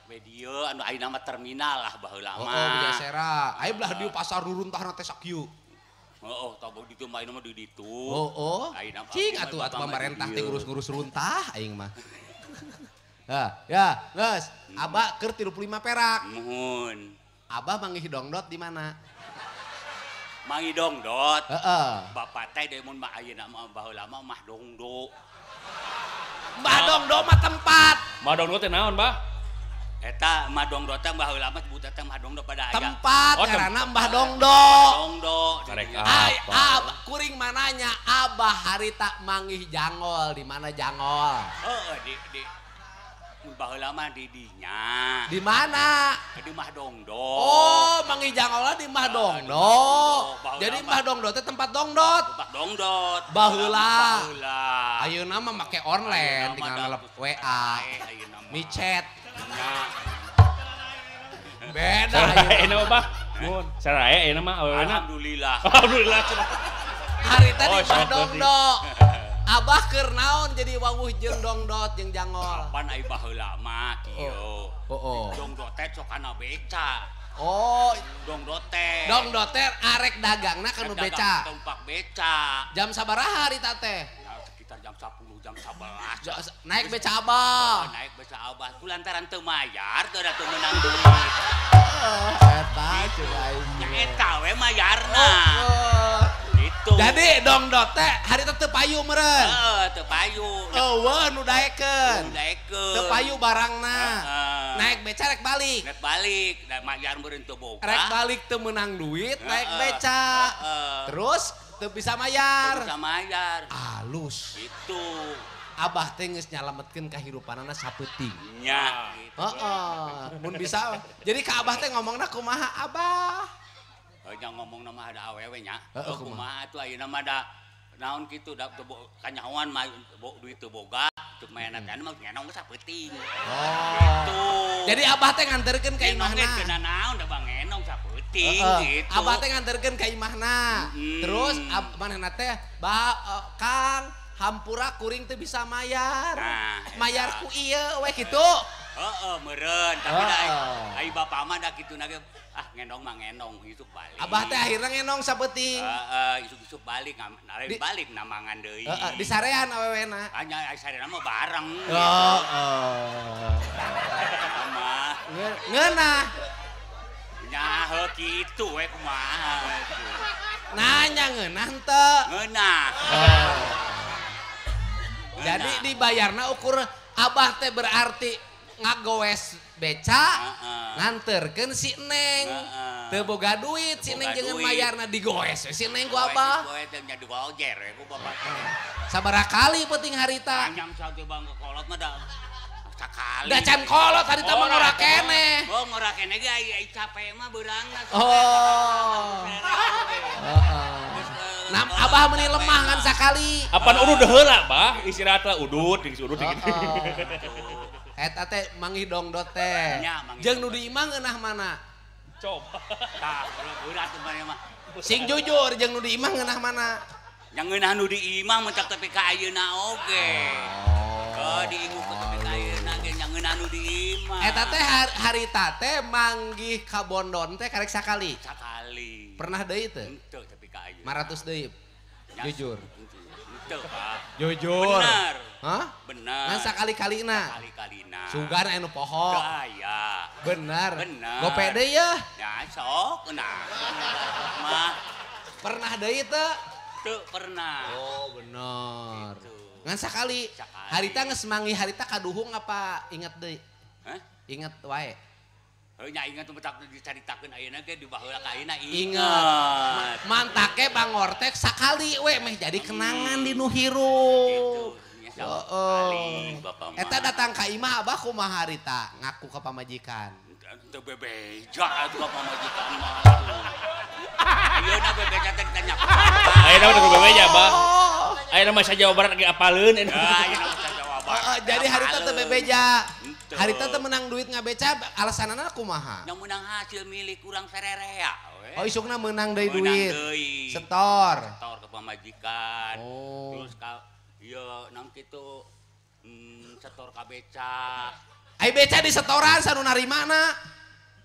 We dieu anu ayeuna mah terminal lah baheula mah. Oh, Pujasera. Aya belah dieu pasar nu runtahna teh sakieu. Heeh, tah ditu mah ayeuna mah di ditu. Oh, oh. Cing atuh atuh pamarentah teh ngurus-ngurus runtah aing mah. Hah, ya, geus. Abah keur 35 perak. Muhun. Abah manggih dongdot di mana? Manggih dongdot. Heeh. Bapak teh deui mun mah ayeuna mah baheula mah mah dongdo. Mbah dongdo mah tempat. Mbah dongdo teh naon, Bah? Eta mah dongdo teh baheula mah sebut teh mah dongdo pada aya. Tempat ngaranna Mbah Dongdo. Dongdo. Karek apa? Kuring mananya Abah harita manggih jangol di mana jangol? Heeh, di baheula mah di dinya. Di mana? Di Mbah Dongdo. Oh, manggih jangolna di Mbah Dongdo. Jadi Mbah Dongdo teh tempat dongdot. Tempat dongdot. Baheula. Baheula. Ayeuna mah make online tinggal ngelep WA. MiChat. Beda ayeuna mah, Bah. Mun, saraya ayeuna mah aweuna. Alhamdulillah. Alhamdulillah. Hari tadi Bah Dongdo. Abah keur naon jadi wawuh jeung dongdot jeung jangol. Kapan ai baheula mah kieu. Heeh. Dongdot teh sok kana beca. Oh, dongdot teh. Dongdot teh arek dagangna kana beca. Tumpak beca. Jam sabaraha harita teh? Sekitar jam 10, jam 11. Naik beca abah. Naik beca abah. Ku lantaran teu mayar teu da teu meunang duit. Eta cuma nya eta we mayarna. Gitu. Jadi dongdot teh harita teu payu meureun. Heeh, teu payu. Eueuh nu daekeun. Nu daekeun. Teu payu barangna. Naik beca rek balik. Rek balik, da mayar meureun teu boga. Rek balik teu meunang duit, naik beca. Terus teu bisa mayar. Teu bisa mayar. Alus. Gitu. Abah teh geus nyalametkeun kahirupanana sapeuting. Nya. Gitu. Heeh, mun bisa. Jadi ka abah teh ngomongna kumaha abah? Nya ngomongna mah ada awewe nya. Kumaha atuh ayeuna mah da naon kitu da kanyahoan mah duit teu boga, teu mayana teh mah ngenong sapeuting. Oh. Gitu. Jadi abah teh nganterkeun ka imahna. Ngenong naon da bang ngenong sapeuting gitu. Abah teh nganterkeun ka imahna. Terus manehna teh bah Kang hampura kuring teu bisa mayar. Nah, mayar ku ieu we kitu. Heeh, meureun tapi da ai bapak mah da kituna ge ah ngendong mah ngendong isuk balik. Abah teh akhirna ngendong sapeuting. Heeh, isuk-isuk balik nare balik namangan deui. Heeh, disarean awewena. Nya ai sareana mah bareng. Heeh. Mah. Ngeunah. Nya heuh kitu we kumaha Nanya ngeunah henteu? Ngeunah. Jadi dibayarna ukur abah teh berarti ngagoes beca, nganterkeun si Neng. Teu boga duit si Neng jeung mayarna digoes si Neng ku abah. Digoes teh nya digojer we ku bapak. Sabaraha kali peuting harita? Anyam satu bang kolot mah da sakali. Da can kolot harita mah ngora keneh. Oh ngora keneh ge ai capek mah beurangna. Oh. Heeh. Nam abah meuni lemah ngan sakali. Apan udud heula bah, istirahatlah udud jeung udud gitu. Eta teh manggih dongdot teh. Jeung nu di imah ngeunah mana? Coba. Tah, berat teh mah. Sing jujur jeung nu di imah ngeunah mana? Yang ngeunah nu di imah mun tepi ka ayeuna oge. Oh, diingu ku tepi ka ayeuna ge nya ngeunah nu di imah. Eta teh harita teh manggih ka Bondon teh karek sakali. Sakali. Pernah deui teh? Henteu tepi ka ayeuna. 500 deui. Jujur. Henteu, Pak. Jujur. Bener. Hah? Bener. Ngan sakali-kalina. Sakali-kalina. Sugan anu poho. Aya. Bener. Bener. Gope deui ya. Ya sok nah. Mah. Pernah deui teu? Teu pernah. Oh, bener. Gitu. Ngan sakali. Sakali. Harita geus manggih harita kaduhung apa inget deui? Hah? Inget wae. Heuh nya inget mah tak dicaritakeun ayeuna ge di baheula ka ayeuna inget. Mantake pangortek sakali we meh jadi kenangan di nu hirup. Gitu. Heeh. Eta datang ka imah abah kumaha harita ngaku ka pamajikan. Teu bebeja atuh ka pamajikan mah atuh. Ayeuna bebeja teh ditanya. Ayeuna mah teu bebeja, Bah. Ayeuna mah Jawa Barat ge apaleun. Ayeuna mah Jawa Barat. Jadi harita teu bebeja. Harita teu menang duit ngabeca alasanana kumaha? Nya meunang hasil milik urang sarerea we. Oh isukna meunang deui duit. Setor. Setor ke pamajikan. Terus ka ieu naon kitu setor ka beca. Ai beca di setoran sanu narimana?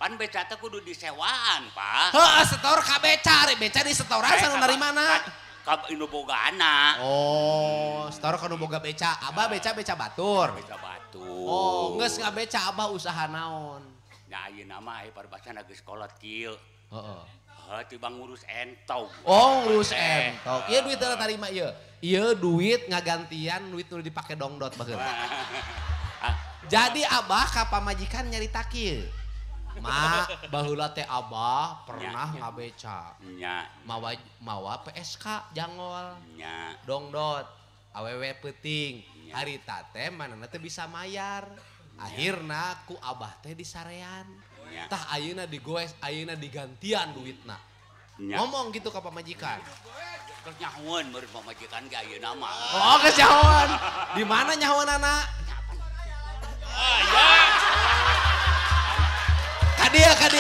Pan beca teh kudu disewaan, Pak. Heeh, setor ka beca, ari beca di setoran sanu narimana? Ka nu bogana. Oh, setor ka nu boga beca. Abah beca beca batur. Beca batur. Oh, geus ngabeca abah usaha naon? Nya ayeuna mah aya paribasana geus kolot kieu. Heeh. Heuh, tibang ngurus entog. Oh, ngurus entog. Ieu duit teh tarima ieu. Ieu duit ngagantian duit nu dipake dongdot baheula. Jadi abah ka pamajikan nyarita kieu. Ma, baheula teh abah pernah ngabeca. Nya. Mawa mawa PSK jangol. Nya. Dongdot. Awewe peuting. Harita teh manehna teh bisa mayar. Akhirna ku abah teh disarean. Tah ayeuna digoes, ayeuna digantian duitna. Ngomong gitu ka pamajikan. Terus nyahoan meureun pamajikan ge ayeuna mah. Oh, geus nyahoan. Di mana nyahoanana? Ah, ya.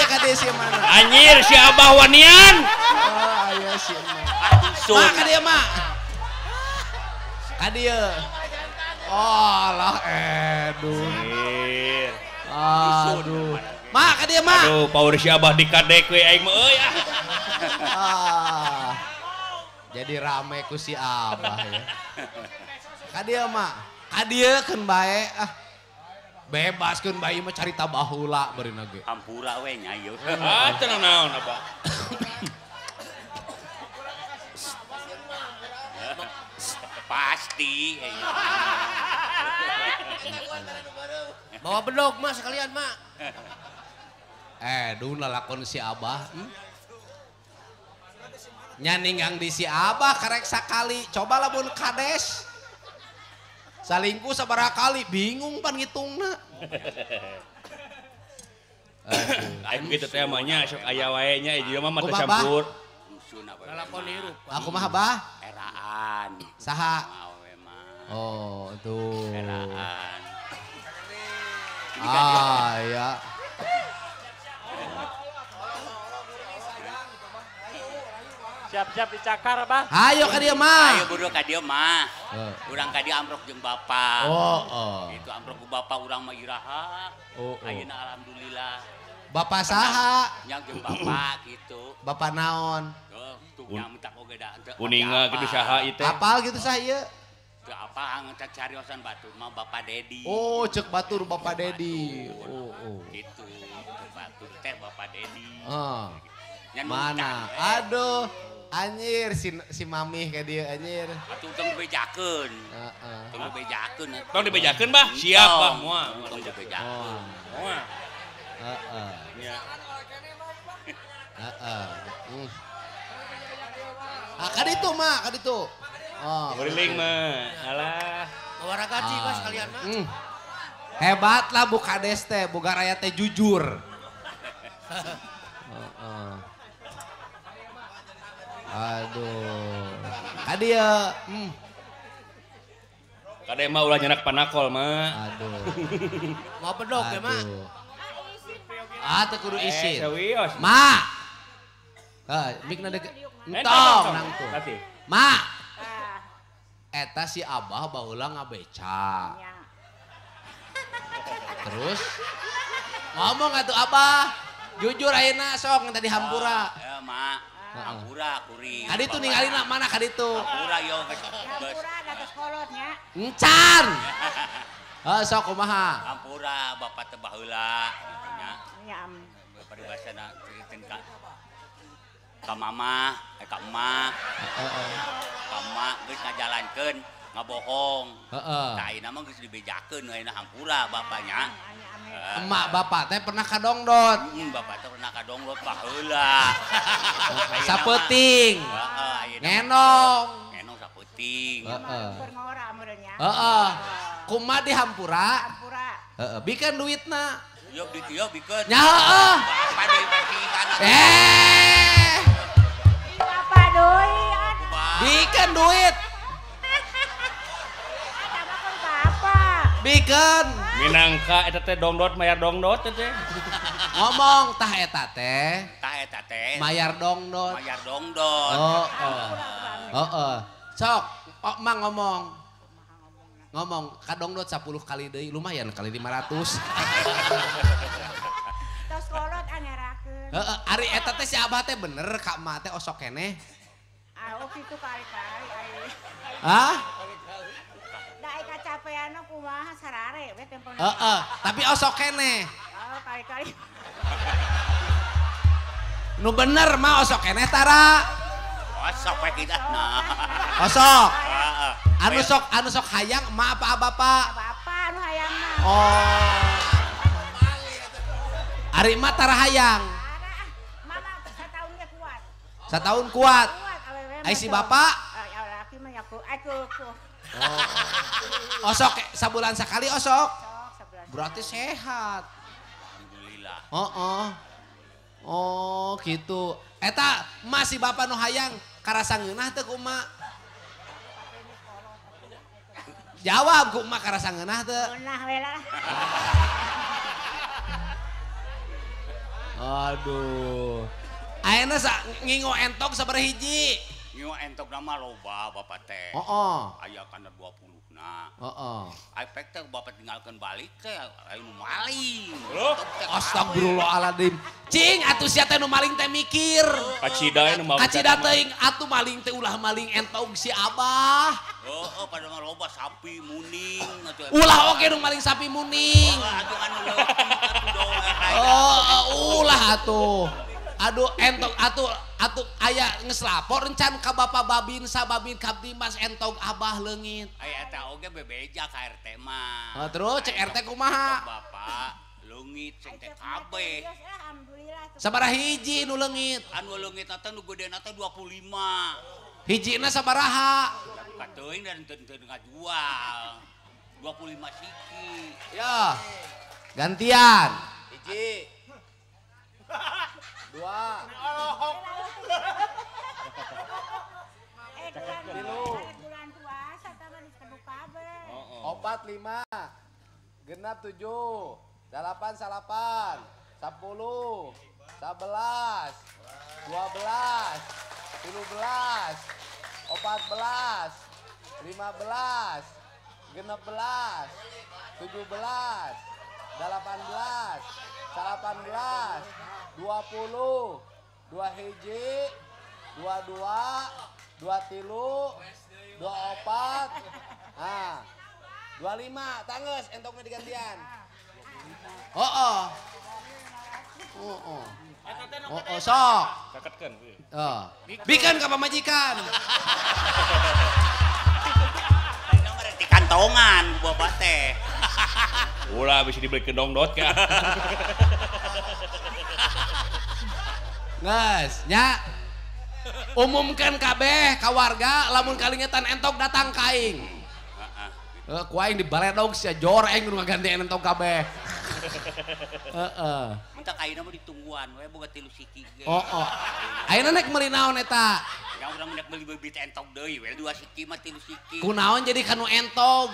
Ka dieu si mana? Anjir si Abah wanian. Oh, aya si mana. Ma ka dieu ma. Ka dieu. Oh, lah aduh. Aduh. Ma ka dieu ma. Aduh, power si Abah dikadek we aing mah euy ah. Ah. Jadi rame ku si Abah ya. Ka dieu ma. Ka dieu keun bae ah. Bebas keun bae mah carita baheula beurina ge. Hampura we nya ieu. Ah, teu naon Abah. Pasti. Bawa bedog mah sekalian mak. Duh lalakon si Abah. Nya ninggang di si Abah karek sakali. Coba lamun kades. Salingkuh sabaraha kali bingung pan ngitungna. Aing kitu teh mah nya sok aya wae nya ieu mah mata campur. Lalakon hirup. Aku mah Abah. Eraan. Saha? Oh, tuh. Eraan. Ah, ya. Siap-siap dicakar, Bah. Ayo ka dieu mah. Ayo buru ka dieu mah. Urang ka dieu amrok jeung bapak. Oh, oh. Itu amrok ku bapak urang mah iraha. Oh, oh. Ayeuna alhamdulillah. Bapak saha? Nya jeung bapak gitu. Bapak naon? Tuh, nya minta oge da. Kuninga kitu saha ieu teh? Apal gitu saha ieu? Teu apa teh cariosan batur mah Bapak Dedi. Oh, cek batur Bapak Dedi. Oh, oh. Gitu. Cek batur teh Bapak Dedi. Heeh. Mana? Aduh. Anjir si mamih kayak dia anjir. Atuh tong dibejakeun. Heeh. Tong dibejakeun. Tong dibejakeun, Bah? Siap, Bah, moal. Tong dibejakeun. Moal. Heeh. Heeh. Ah, kaditu mah, kaditu. Oh, guling mah. Alah. Bawa ragaji mah sekalian mah. Hebat lah Bu Kades teh, boga raya teh jujur. Heeh. Aduh. Kadi ya. Kade mah ulah nyenak panakol mah. Aduh. Mau bedog ya mah. Ah, teu kudu isin. Ma. Heh, mikna deket. Entong nangtung. Ma. Eta si Abah baheula ngabeca. Terus ngomong atuh Abah. Jujur ayeuna sok tadi hampura. Ya, Ma. Hampura kuring. Kaditu ningalina mana kaditu? Hampura yo geus. Hampura da geus kolot nya. Encan. Heuh sok kumaha? Hampura bapak teh baheula kitu nya. Nya. Paribasana ceriteun ka mama, ka emak. Heeh. Ka emak geus ngajalankeun ngabohong. Heeh. Tah ayeuna mah geus dibejakeun ayeuna hampura bapaknya. Emak bapak teh pernah kadongdot. Bapak teh pernah kadongdot baheula. Sapeuting. Heeh, ngenong. Ngenong sapeuting. Heeh. Ngora meureun nya. Heeh. Kumaha di hampura? Hampura. Heeh, bikeun duitna. Yo duit yo bikeun. Nya heeh. Bapak deui basihan. Eh. Bapak deui. Bikeun duit. Eta mah kan bapak. Bikeun. Minangka eta teh dongdot mayar dongdot teh. Ngomong tah eta teh. Tah eta teh. Mayar dongdot. Mayar dongdot. Heeh. Heeh. Sok, Mang ngomong. Ngomong ka dongdot 10 kali deui lumayan kali 500. Tos kolot anyarakeun. Heeh, ari eta teh si Abah teh bener ka emak teh osok keneh. Ah, oh kitu kali-kali ai. Hah? Da ai kacapeanna kumaha sarare we tempona. Heeh, tapi osok keneh. Oh, kali-kali. Nu bener mah osok keneh tara. Osok we kita nah. Osok. Anu sok hayang emak apa bapak? Bapak anu hayang mah. Oh. Ari emak tara hayang. Tara. Mama sataun ge kuat. Sataun kuat. Kuat awewe mah. Ai si bapak? Laki mah ya ku. Oh. Osok sabulan sekali osok. Sok sabulan. Berarti sehat. Alhamdulillah. Oh, oh. Oh, gitu. Eta masih bapak nu hayang Karasa ngeunah teu ku emak? Jawab ku emak karasa ngeunah teu? Ngeunah we lah. Aduh. Ayeuna ngingo entok sabaraha hiji? Ngingo entok mah loba bapak teh. Heeh. Aya kana 20 na. Heeh. Efek teh bapak tinggalkeun balik teh aya nu maling. Astagfirullahaladzim. Cing atuh sia teh nu maling teh mikir. Kacida nu maling. Kacida teuing atuh maling teh ulah maling entog si Abah. Heeh, pada mah loba sapi muning atuh. Ulah oge nu maling sapi muning. Atuh anu leutik atuh doang. Oh, ulah atuh. Aduh entog atuh atuh aya geus lapor encan ka Bapak Babinsa Babin Kaptimas entog Abah leungit. Aya eta oge bebeja ka RT mah. Oh, terus cek RT kumaha? Bapak leungit cek teh kabeh. Alhamdulillah. Sabaraha hiji nu leungit? Anu leungit teh nu gedena teh 25. Hijina sabaraha? Kateuing dan teu ngajual. 25 siki. Ya. Gantian. Hiji. Dua. Tilu. Opat lima. Genap 7. 8 salapan. 10. 11. 12. 13. 14. 15. 16. 17. 18. 19. 20, 21, 22, 23, 24, nah, 25, tangges entoknya digantian. Oh oh, oh oh, oh oh sok. Kaketkeun. Oh, bikin ka pamajikan. Di kantongan bapak teh. Ulah bisa dibeli dongdot ka. Nges, nya umumkan kabeh ka warga lamun kalingetan entok datang ka aing. Heeh. Ku aing dibaledog sia jor aing nu ngagantian entok kabeh. Heeh. Mentak ayeuna mah ditungguan we boga 3 siki ge. Oh, oh. Ayeuna nek meuli naon eta? Nya urang nek meuli bibit entok deui we 2 siki mah 3 siki. Kunaon jadi kanu entog?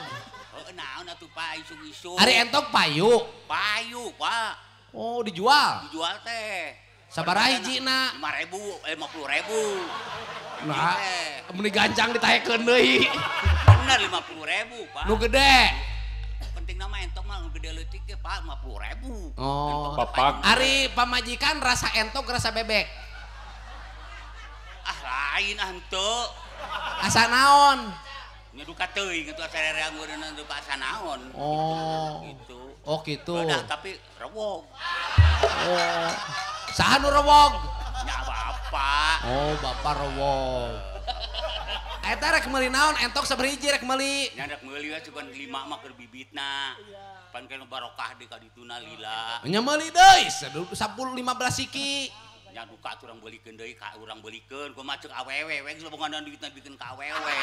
Heuh naon atuh Pak isuk-isuk. Ari entog payu? Payu, Pak. Oh, dijual? Dijual teh. Sabaraha hijina? 5.000, 50.000. Nah, meni gancang ditaekeun deui. Bener 50.000, Pak. Nu gede. Penting nama entok mah nu gede leutik ge, Pak, 50.000. Oh. Papak. Ari pamajikan rasa entok rasa bebek. Ah, lain ah henteu. Asa naon? Nya duka teuing atuh asa rereang meureunna duka asa naon. Oh. Gitu. Oh, gitu. Udah, tapi rewog. Oh. Saha nu rewog? Nya bapak. Oh, bapak rewog. Eta rek meuli naon? Entok sabaraha hiji rek meuli? Nya rek meuli we cuman 5 mah keur bibitna. Pan kana barokah deui ka dituna lila. Nya meuli deui 10 15 siki. Nya duka atuh urang beulikeun deui ka urang beulikeun kumaha ceuk awewe we geus bogohan duitna bikin ka awewe.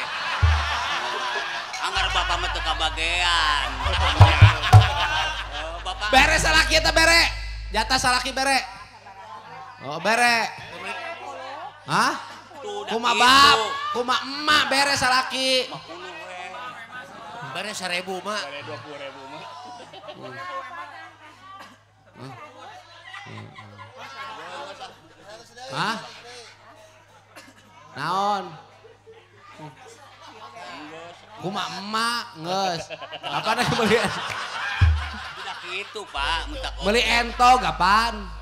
Anggar bapak mah teu kabagean. Bapak. Bere salaki eta bere. Jatah salaki bere. Oh bere. Hah? Kuma bab, kuma emak bere salaki. Bere 1.000 mak. Bere 20.000 mah. Hah? Naon? Kuma emak geus. Apa dah beli? Udah gitu, Pak. Beli entog apaan?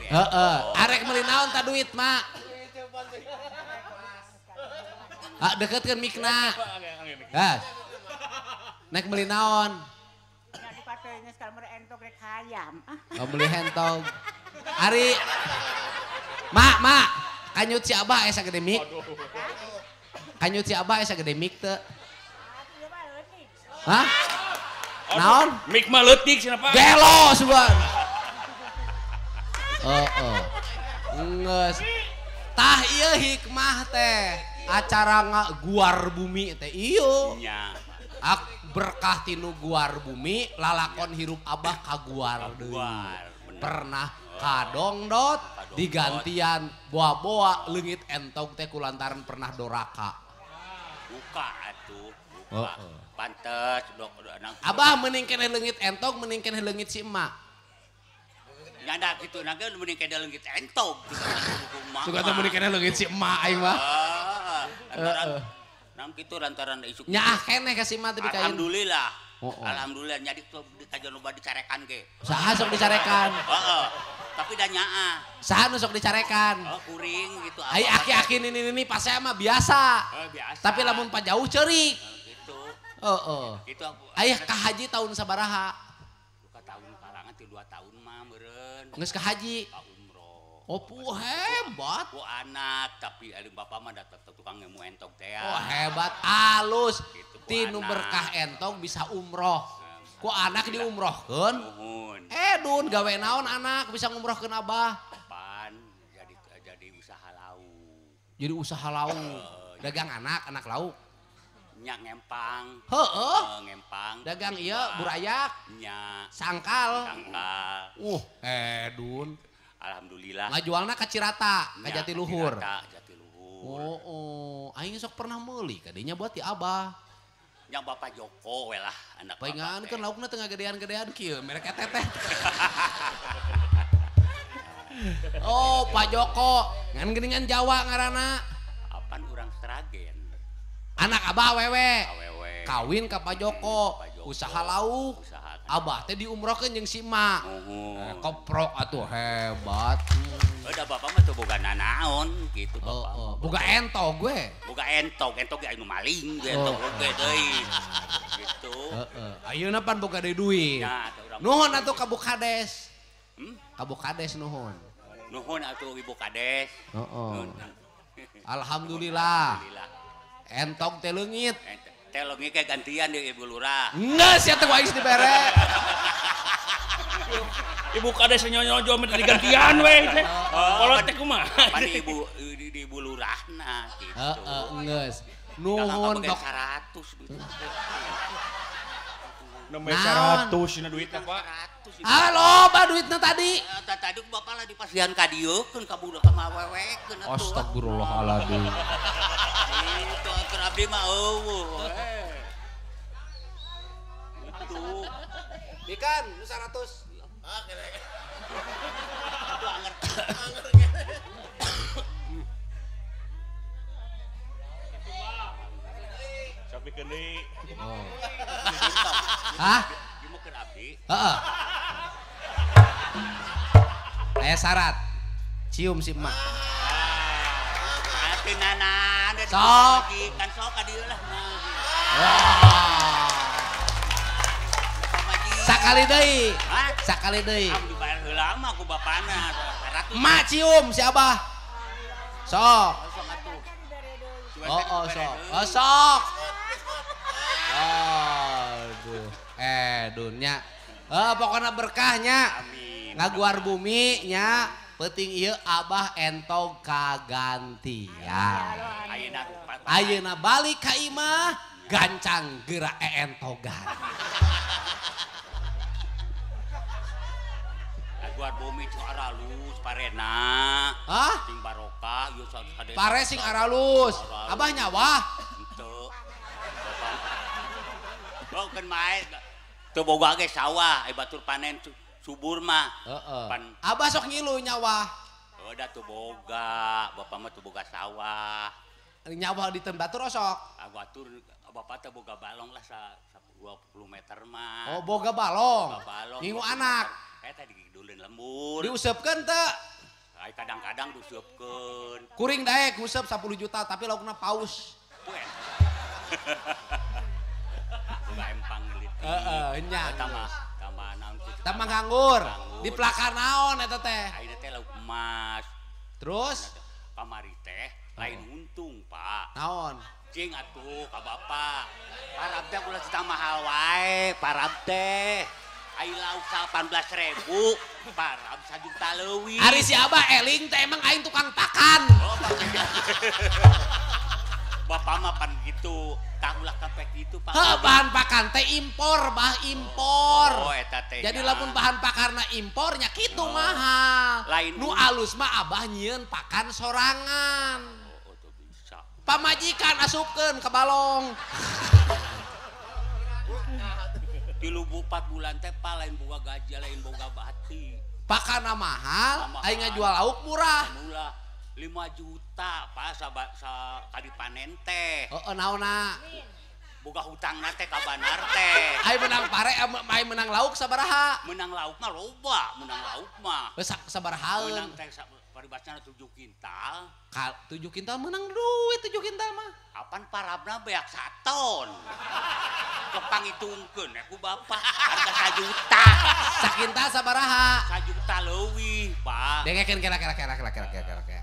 Heeh, arek meuli naon ta duit, Mak? Ah, deketkeun mikna. Gas. Nek meuli naon? Nya dipateunya sekali meuli entog rek hayam. Oh, meuli entog. Ari Mak, Mak, kanyut si Abah aya sagede mik. Kanyut si Abah aya sagede mik teu? Hah? Naon? Mik mah leutik cenah, Pak. Gelo sugan. Oh, nges. Tah ieu hikmah teh acara ngaguar bumi teh ieu. Nya. Ak berkah tinu guar bumi lalakon hirup Abah kaguar deui. Pernah kadongdot, Digantian boa-boa leungit entog teh kulantaran pernah doraka. Duka atuh, duka. Pantes Abah mending keneh leungit entog mending keneh leungit si emak. Nyanda kitu na ge mending keneh leungit entog. Suka teh mending keneh leungit si emak aing mah. Heeh. Nang kitu lantaran isuk. Nyaah keneh ka si emak teh bikain. Alhamdulillah. Alhamdulillah nyadi kajon loba dicarekan ge. Saha sok dicarekan? Heeh. Tapi da nyaah. Saha nu sok dicarekan? Oh, kuring gitu. Ai aki-aki nini-nini pasea mah biasa. Biasa. Tapi lamun pajauh ceurik. Gitu. Heeh. Gitu. Aya ka haji tahun sabaraha? Duka tahun kalangan ti 2 tahun mah meureun. Geus ka haji. Ka umroh. Oh, pu hebat. Ku anak tapi alim bapak mah da tukang ngemu entog teh. Oh, hebat alus. Gitu, Tinu berkah entog bisa umroh. Ku anak diumrohkeun. Dun gawe naon anak bisa ngumrohkeun abah? Pan jadi usaha lauk. Jadi usaha lauk. Dagang anak, anak lauk. Nya ngempang. Heeh. Ngempang. Dagang ieu burayak. Nya. Sangkal. Sangkal. Dun. Alhamdulillah. Ngajualna ka Cirata, ka Jatiluhur. Jatiluhur. Oh, aing sok pernah meuli kadinya buat ti abah. Yang Bapak Joko we lah anak bapak. Paingan kan laukna teu ngagedean-gedean kieu, mereka teteh. Oh, Pak Joko, ngan geuningan Jawa ngaranna. Apan urang Sragen. Anak abah awewe. Awewe. Kawin ka Pak Joko, usaha lauk. Usaha. Abah teh diumrohkeun jeung si emak. Koprok atuh hebat. Udah bapak mah tuh boga nanaon gitu bapak. Oh, boga entog we. Boga entog, entog ge anu maling ge entog oge deui. Gitu. Heeh. Ayeuna pan boga deui duit. Nuhun atuh ka Bu Kades. Ka Bu Kades nuhun. Nuhun atuh Ibu Kades. Heeh. Alhamdulillah. Entog teh leungit. Teh leungit ge gantian deui Ibu Lurah. Geus sia teh wae geus dibere. Ibu Kades nyonyo minta digantian we teh. Kolot teh kumaha? Pan ibu di ibu lurahna gitu. Heeh, geus. Nuhun dok 100 duit. Nembe 100 dina duitna, Pak. Ah, loba duitna tadi. Eta tadi ku bapak lah dipasihan ka dieu keun ka budak ka mawewekeun atuh. Astagfirullahaladzim. Itu atuh abdi mah eueuh. Itu. Bikan nu 100. Itu anger. Sapi keuni. Oh. Hah? Dimekeun abdi. Heeh. Aya syarat. Cium si emak. Atuh nanan sok. Kan sok ka dieu lah. Wah. Sakali deui. Sakali deui. Am dibayar heula mah ku bapana 100. Emak cium si abah. Sok. Sok atuh. Oh, sok. Oh, sok. Aduh. Dunya. Pokona berkahnya. Amin. Ngaguar bumi nya peuting ieu abah entog kagantian. Ayeuna ayeuna balik ka imah gancang geura entogan. Guar bumi cing aralus parena. Hah? Sing barokah ieu sadesa. Pare sing aralus. Abah nyawa? Henteu. Oh keun mae teu boga ge sawah ai batur panen subur mah. Heeh. Pan abah sok ngilu nyawa. Oh da teu boga, bapak mah teu boga sawah. Nyawa di tem batur osok. Ah batur bapak teh boga balong lah sa 20 meter mah. Oh boga balong. Boga balong. Ngingu anak. Eta digidulin lembur. Diusepkeun teu? Ai kadang-kadang diusepkeun. Kuring daek ngusep 10 juta tapi laukna paus. Poe. Boga empang leutik. Heeh, nya. Tambah tambah naon kitu. Tambah nganggur. Diplakan naon eta teh? Ayeuna teh lauk emas. Terus kamari teh lain untung, Pak. Naon? Cing atuh ka bapak. Parab teh ulah cita mahal wae, parab teh. Ai lauk 18.000, parab 1 juta leuwih. Ari si abah eling teh emang aing tukang pakan. Oh, Bapak mah pan gitu, tah ulah sampai gitu Pak. Heuh, bahan pakan teh impor, bah impor. Oh, eta teh. Jadi lamun bahan pakarna impornya kitu mahal. Lain nu alus mah abah nyieun pakan sorangan. Oh, tuh bisa. Pamajikan asupkeun ke balong. 3 4 bulan teh Pak lain boga gaji, lain boga bati. Pakana mahal, aing ngajual lauk murah. Murah. 5 juta Pak sa kali panen teh. Heeh, naonna? Boga hutangna teh ka bandar teh. Aing menang pare, aing menang lauk sabaraha? Menang lauk mah loba, menang lauk mah. Geus sabarahaeun? Menang teh paribasana 7 kintal. 7 kintal menang duit 7 kintal mah. Apan parabna beak 1 ton. Kepangitungkeun ku bapak harga 1 juta. Sakintal sabaraha? 1 juta leuwih, Pak. Dengekeun kira kira kira kira kira kira kira.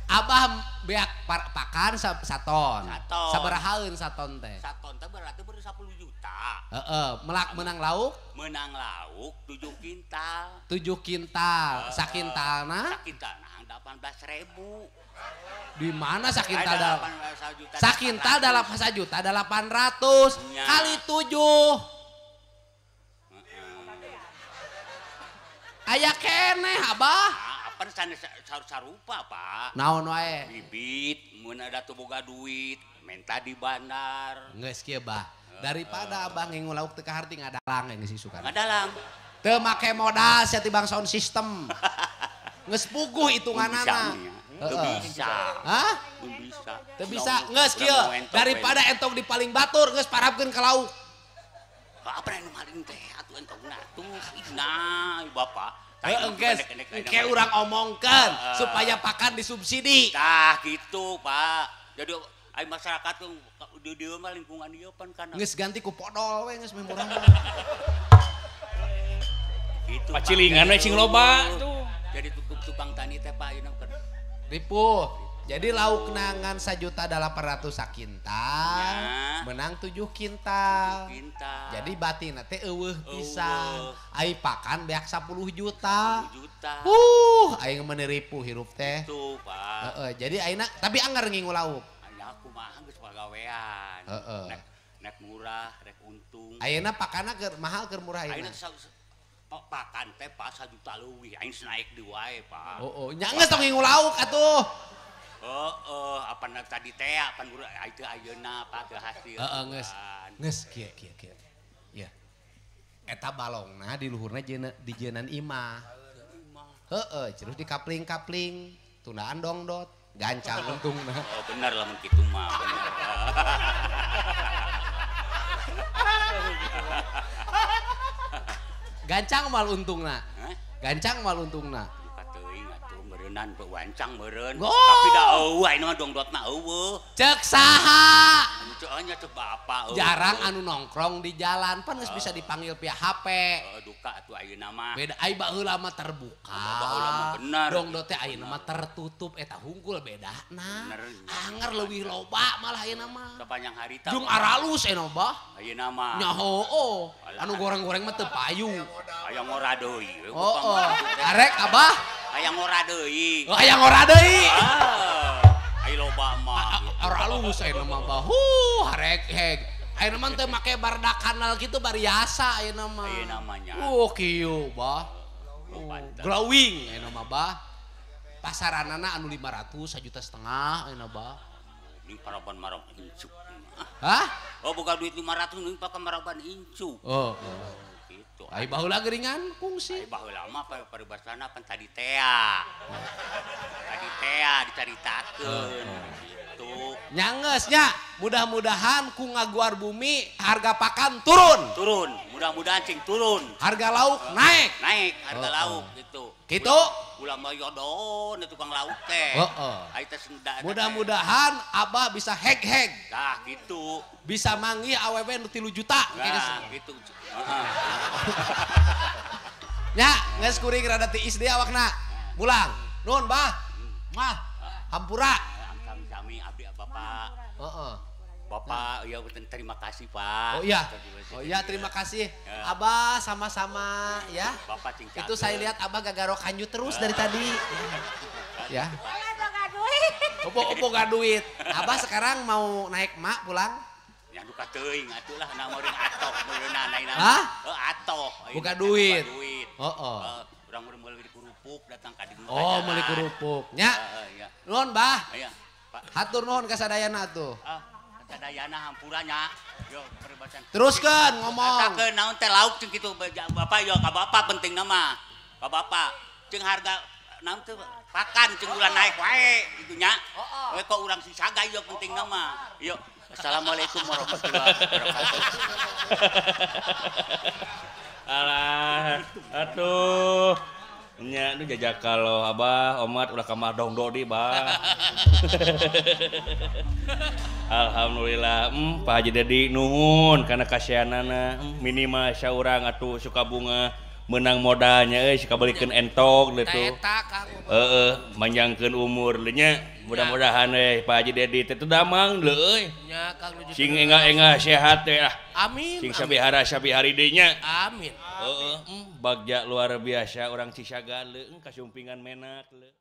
Abah beak pakan saton. Sabarahaeun saton teh? Saton teh berarti beri 10 juta. Heeh, menang lauk? Menang lauk 7 kintal. 7 kintal. Sakintalna? Sakintalna 18.000. Di mana sakintal? Sakintal 1 juta 800 kali 7. Aya keneh abah. Apan sanes sarupa Pak. Naon wae? Bibit mun ada teu boga duit, menta di bandar. Geus kieu bah. Daripada abah ngingu lauk teu kaharti ngadalang geus isukan. Ngadalang. Teu make modal sia tibang sound system. Geus puguh hitunganana. Teu bisa. Hah? Teu bisa. Teu bisa. Geus kieu daripada entong di paling batur geus parabkeun ka lauk. Apa anu maling teh atuh entongna tuh. Nah, bapak. Heeh, geus. Engke urang omongkeun supaya pakan disubsidi. Tah gitu, Pak. Jadi ai masyarakat di dieu mah lingkungan ieu pan kana. Geus ganti ku podol we geus meh murah. Gitu. Pacilingan we cing loba tuh. Jadi tukang tani teh Pak ayeuna keur ripuh. Jadi lauk nangan 1.800.000 sakintal, menang 7 kintal. Jadi batina teh eueuh pisan. Ai pakan beak 10 juta. 10 juta. Aing meuni ripuh hirup teh. Tuh, Pak. Heeh, jadi ayeuna tapi anggar ngingu lauk. Aya kumaha geus pagawean. Heeh. Nek murah, rek untung. Ayeuna pakana keur mahal keur murah ayeuna. Pakan teh Pak 1 juta leuwih, aing naik di wae, Pak. Oh, nya geus tong ngingu lauk atuh. Heeh, apa tadi teh apan guru itu ayeuna Pak teu hasil. Heeh, geus. Geus kieu kieu kieu. Ya. Eta balongna di luhurna dijeunan imah. Heeh, terus dikapling-kapling, tundaan dongdot, gancang untungna. Oh, bener lamun kitu mah, bener. Gancang mal untungna. Gancang mal untungna. Meureunnan wancang meureun. Tapi da eueuh ayeuna mah dongdotna eueuh. Ceuk saha? Henteu nya ceuk bapak eueuh. Jarang anu nongkrong di jalan pan geus bisa dipanggil via HP. Heeh, duka atuh ayeuna mah. Beda ai baheula mah terbuka. Baheula mah bener. Dongdot teh ayeuna mah tertutup eta hungkul bedana. Anger leuwih loba malah ayeuna mah. Sepanjang harita. Jeung aralus ayeuna bah. Ayeuna mah. Nya hooh. Anu goreng-goreng mah teu payu. Aya ngora deui. Hooh. Arek abah. Aya ngora deui. Oh, aya ngora deui. Ai loba mah. Aralus ayeuna mah bah. Huh, harek heg. Ayeuna mah teu make bardak kanal kitu bariasa ayeuna mah. Ayeuna mah nya. Kieu bah. Glowing ayeuna mah bah. Pasaranana anu 500, 1,5 juta ayeuna bah. Ini paraban marok incu. Hah? Oh, boga duit 500 ning pakai maraban incu. Oh. Gitu. Ai baheula geuringan kungsi. Ai baheula mah paribasana pan tadi tea. Tadi tea dicaritakeun gitu. Nya geus nya, mudah-mudahan ku ngaguar bumi harga pakan turun. Turun, mudah-mudahan cing turun. Harga lauk naik. Naik harga lauk gitu. Gitu. Ulah mah yodon tukang lauk teh. Heeh. Ai teh senda. Mudah-mudahan abah bisa heg-heg. Tah gitu. Bisa manggih awewe nu 3 juta. Nah, gitu. Heeh. Nya, geus kuring rada tiis deui awakna. Mulang. Nuhun, Bah. Mah. Hampura. Sami-sami abdi Bapak. Heeh. Bapak, ya terima kasih Pak. Oh iya. Oh iya, terima kasih. Ya. Abah sama-sama ya. Bapak cing Itu saya lihat Abah gagaro kanyu terus dari tadi. Ya. Boga duit. Boga duit. Abah sekarang mau naik mak pulang? Ya duka teuing atuh lah na meureun atoh meureunna ayeuna. Hah? Heuh atoh. Boga duit. Heeh. Urang meuli kerupuk datang ka dieu. Oh, meuli kerupuk. Nya. Heeh, iya. Nuhun, Bah. Iya, Pak. Hatur nuhun ka sadayana atuh. Ah, sadayana hampura nya. Yo, peribatan. Teruskeun ngomong. Katakeun naon teh lauk jeung kitu Bapak yo ka Bapak pentingna mah. Ka Bapak jeung harga naon teh pakan jeung ulah naik wae kitu nya. Heeh. Kok urang sisaga ieu pentingna mah. Yo, assalamualaikum warahmatullahi wabarakatuh. Alah, atuh. Nya nu jajak kalau Abah, Omat ulah ka mah dongdo di, Bah. Alhamdulillah, Pak Haji Dedi nuhun kana kasihanana, minimal saurang atuh suka bunga menang modalnya euy suka belikeun entog gitu. Heeh, manjangkeun umur deui nya. Mudah-mudahan euy Pak Haji Dedi teh teu damang deui euy. Nya Kang nuju. Sing enggal-enggal sehat teh lah. Amin. Sing sabihara sabihari deui nya. Amin. Heeh, bagja luar biasa urang Cisaga leuh kasumpingan menak leuh.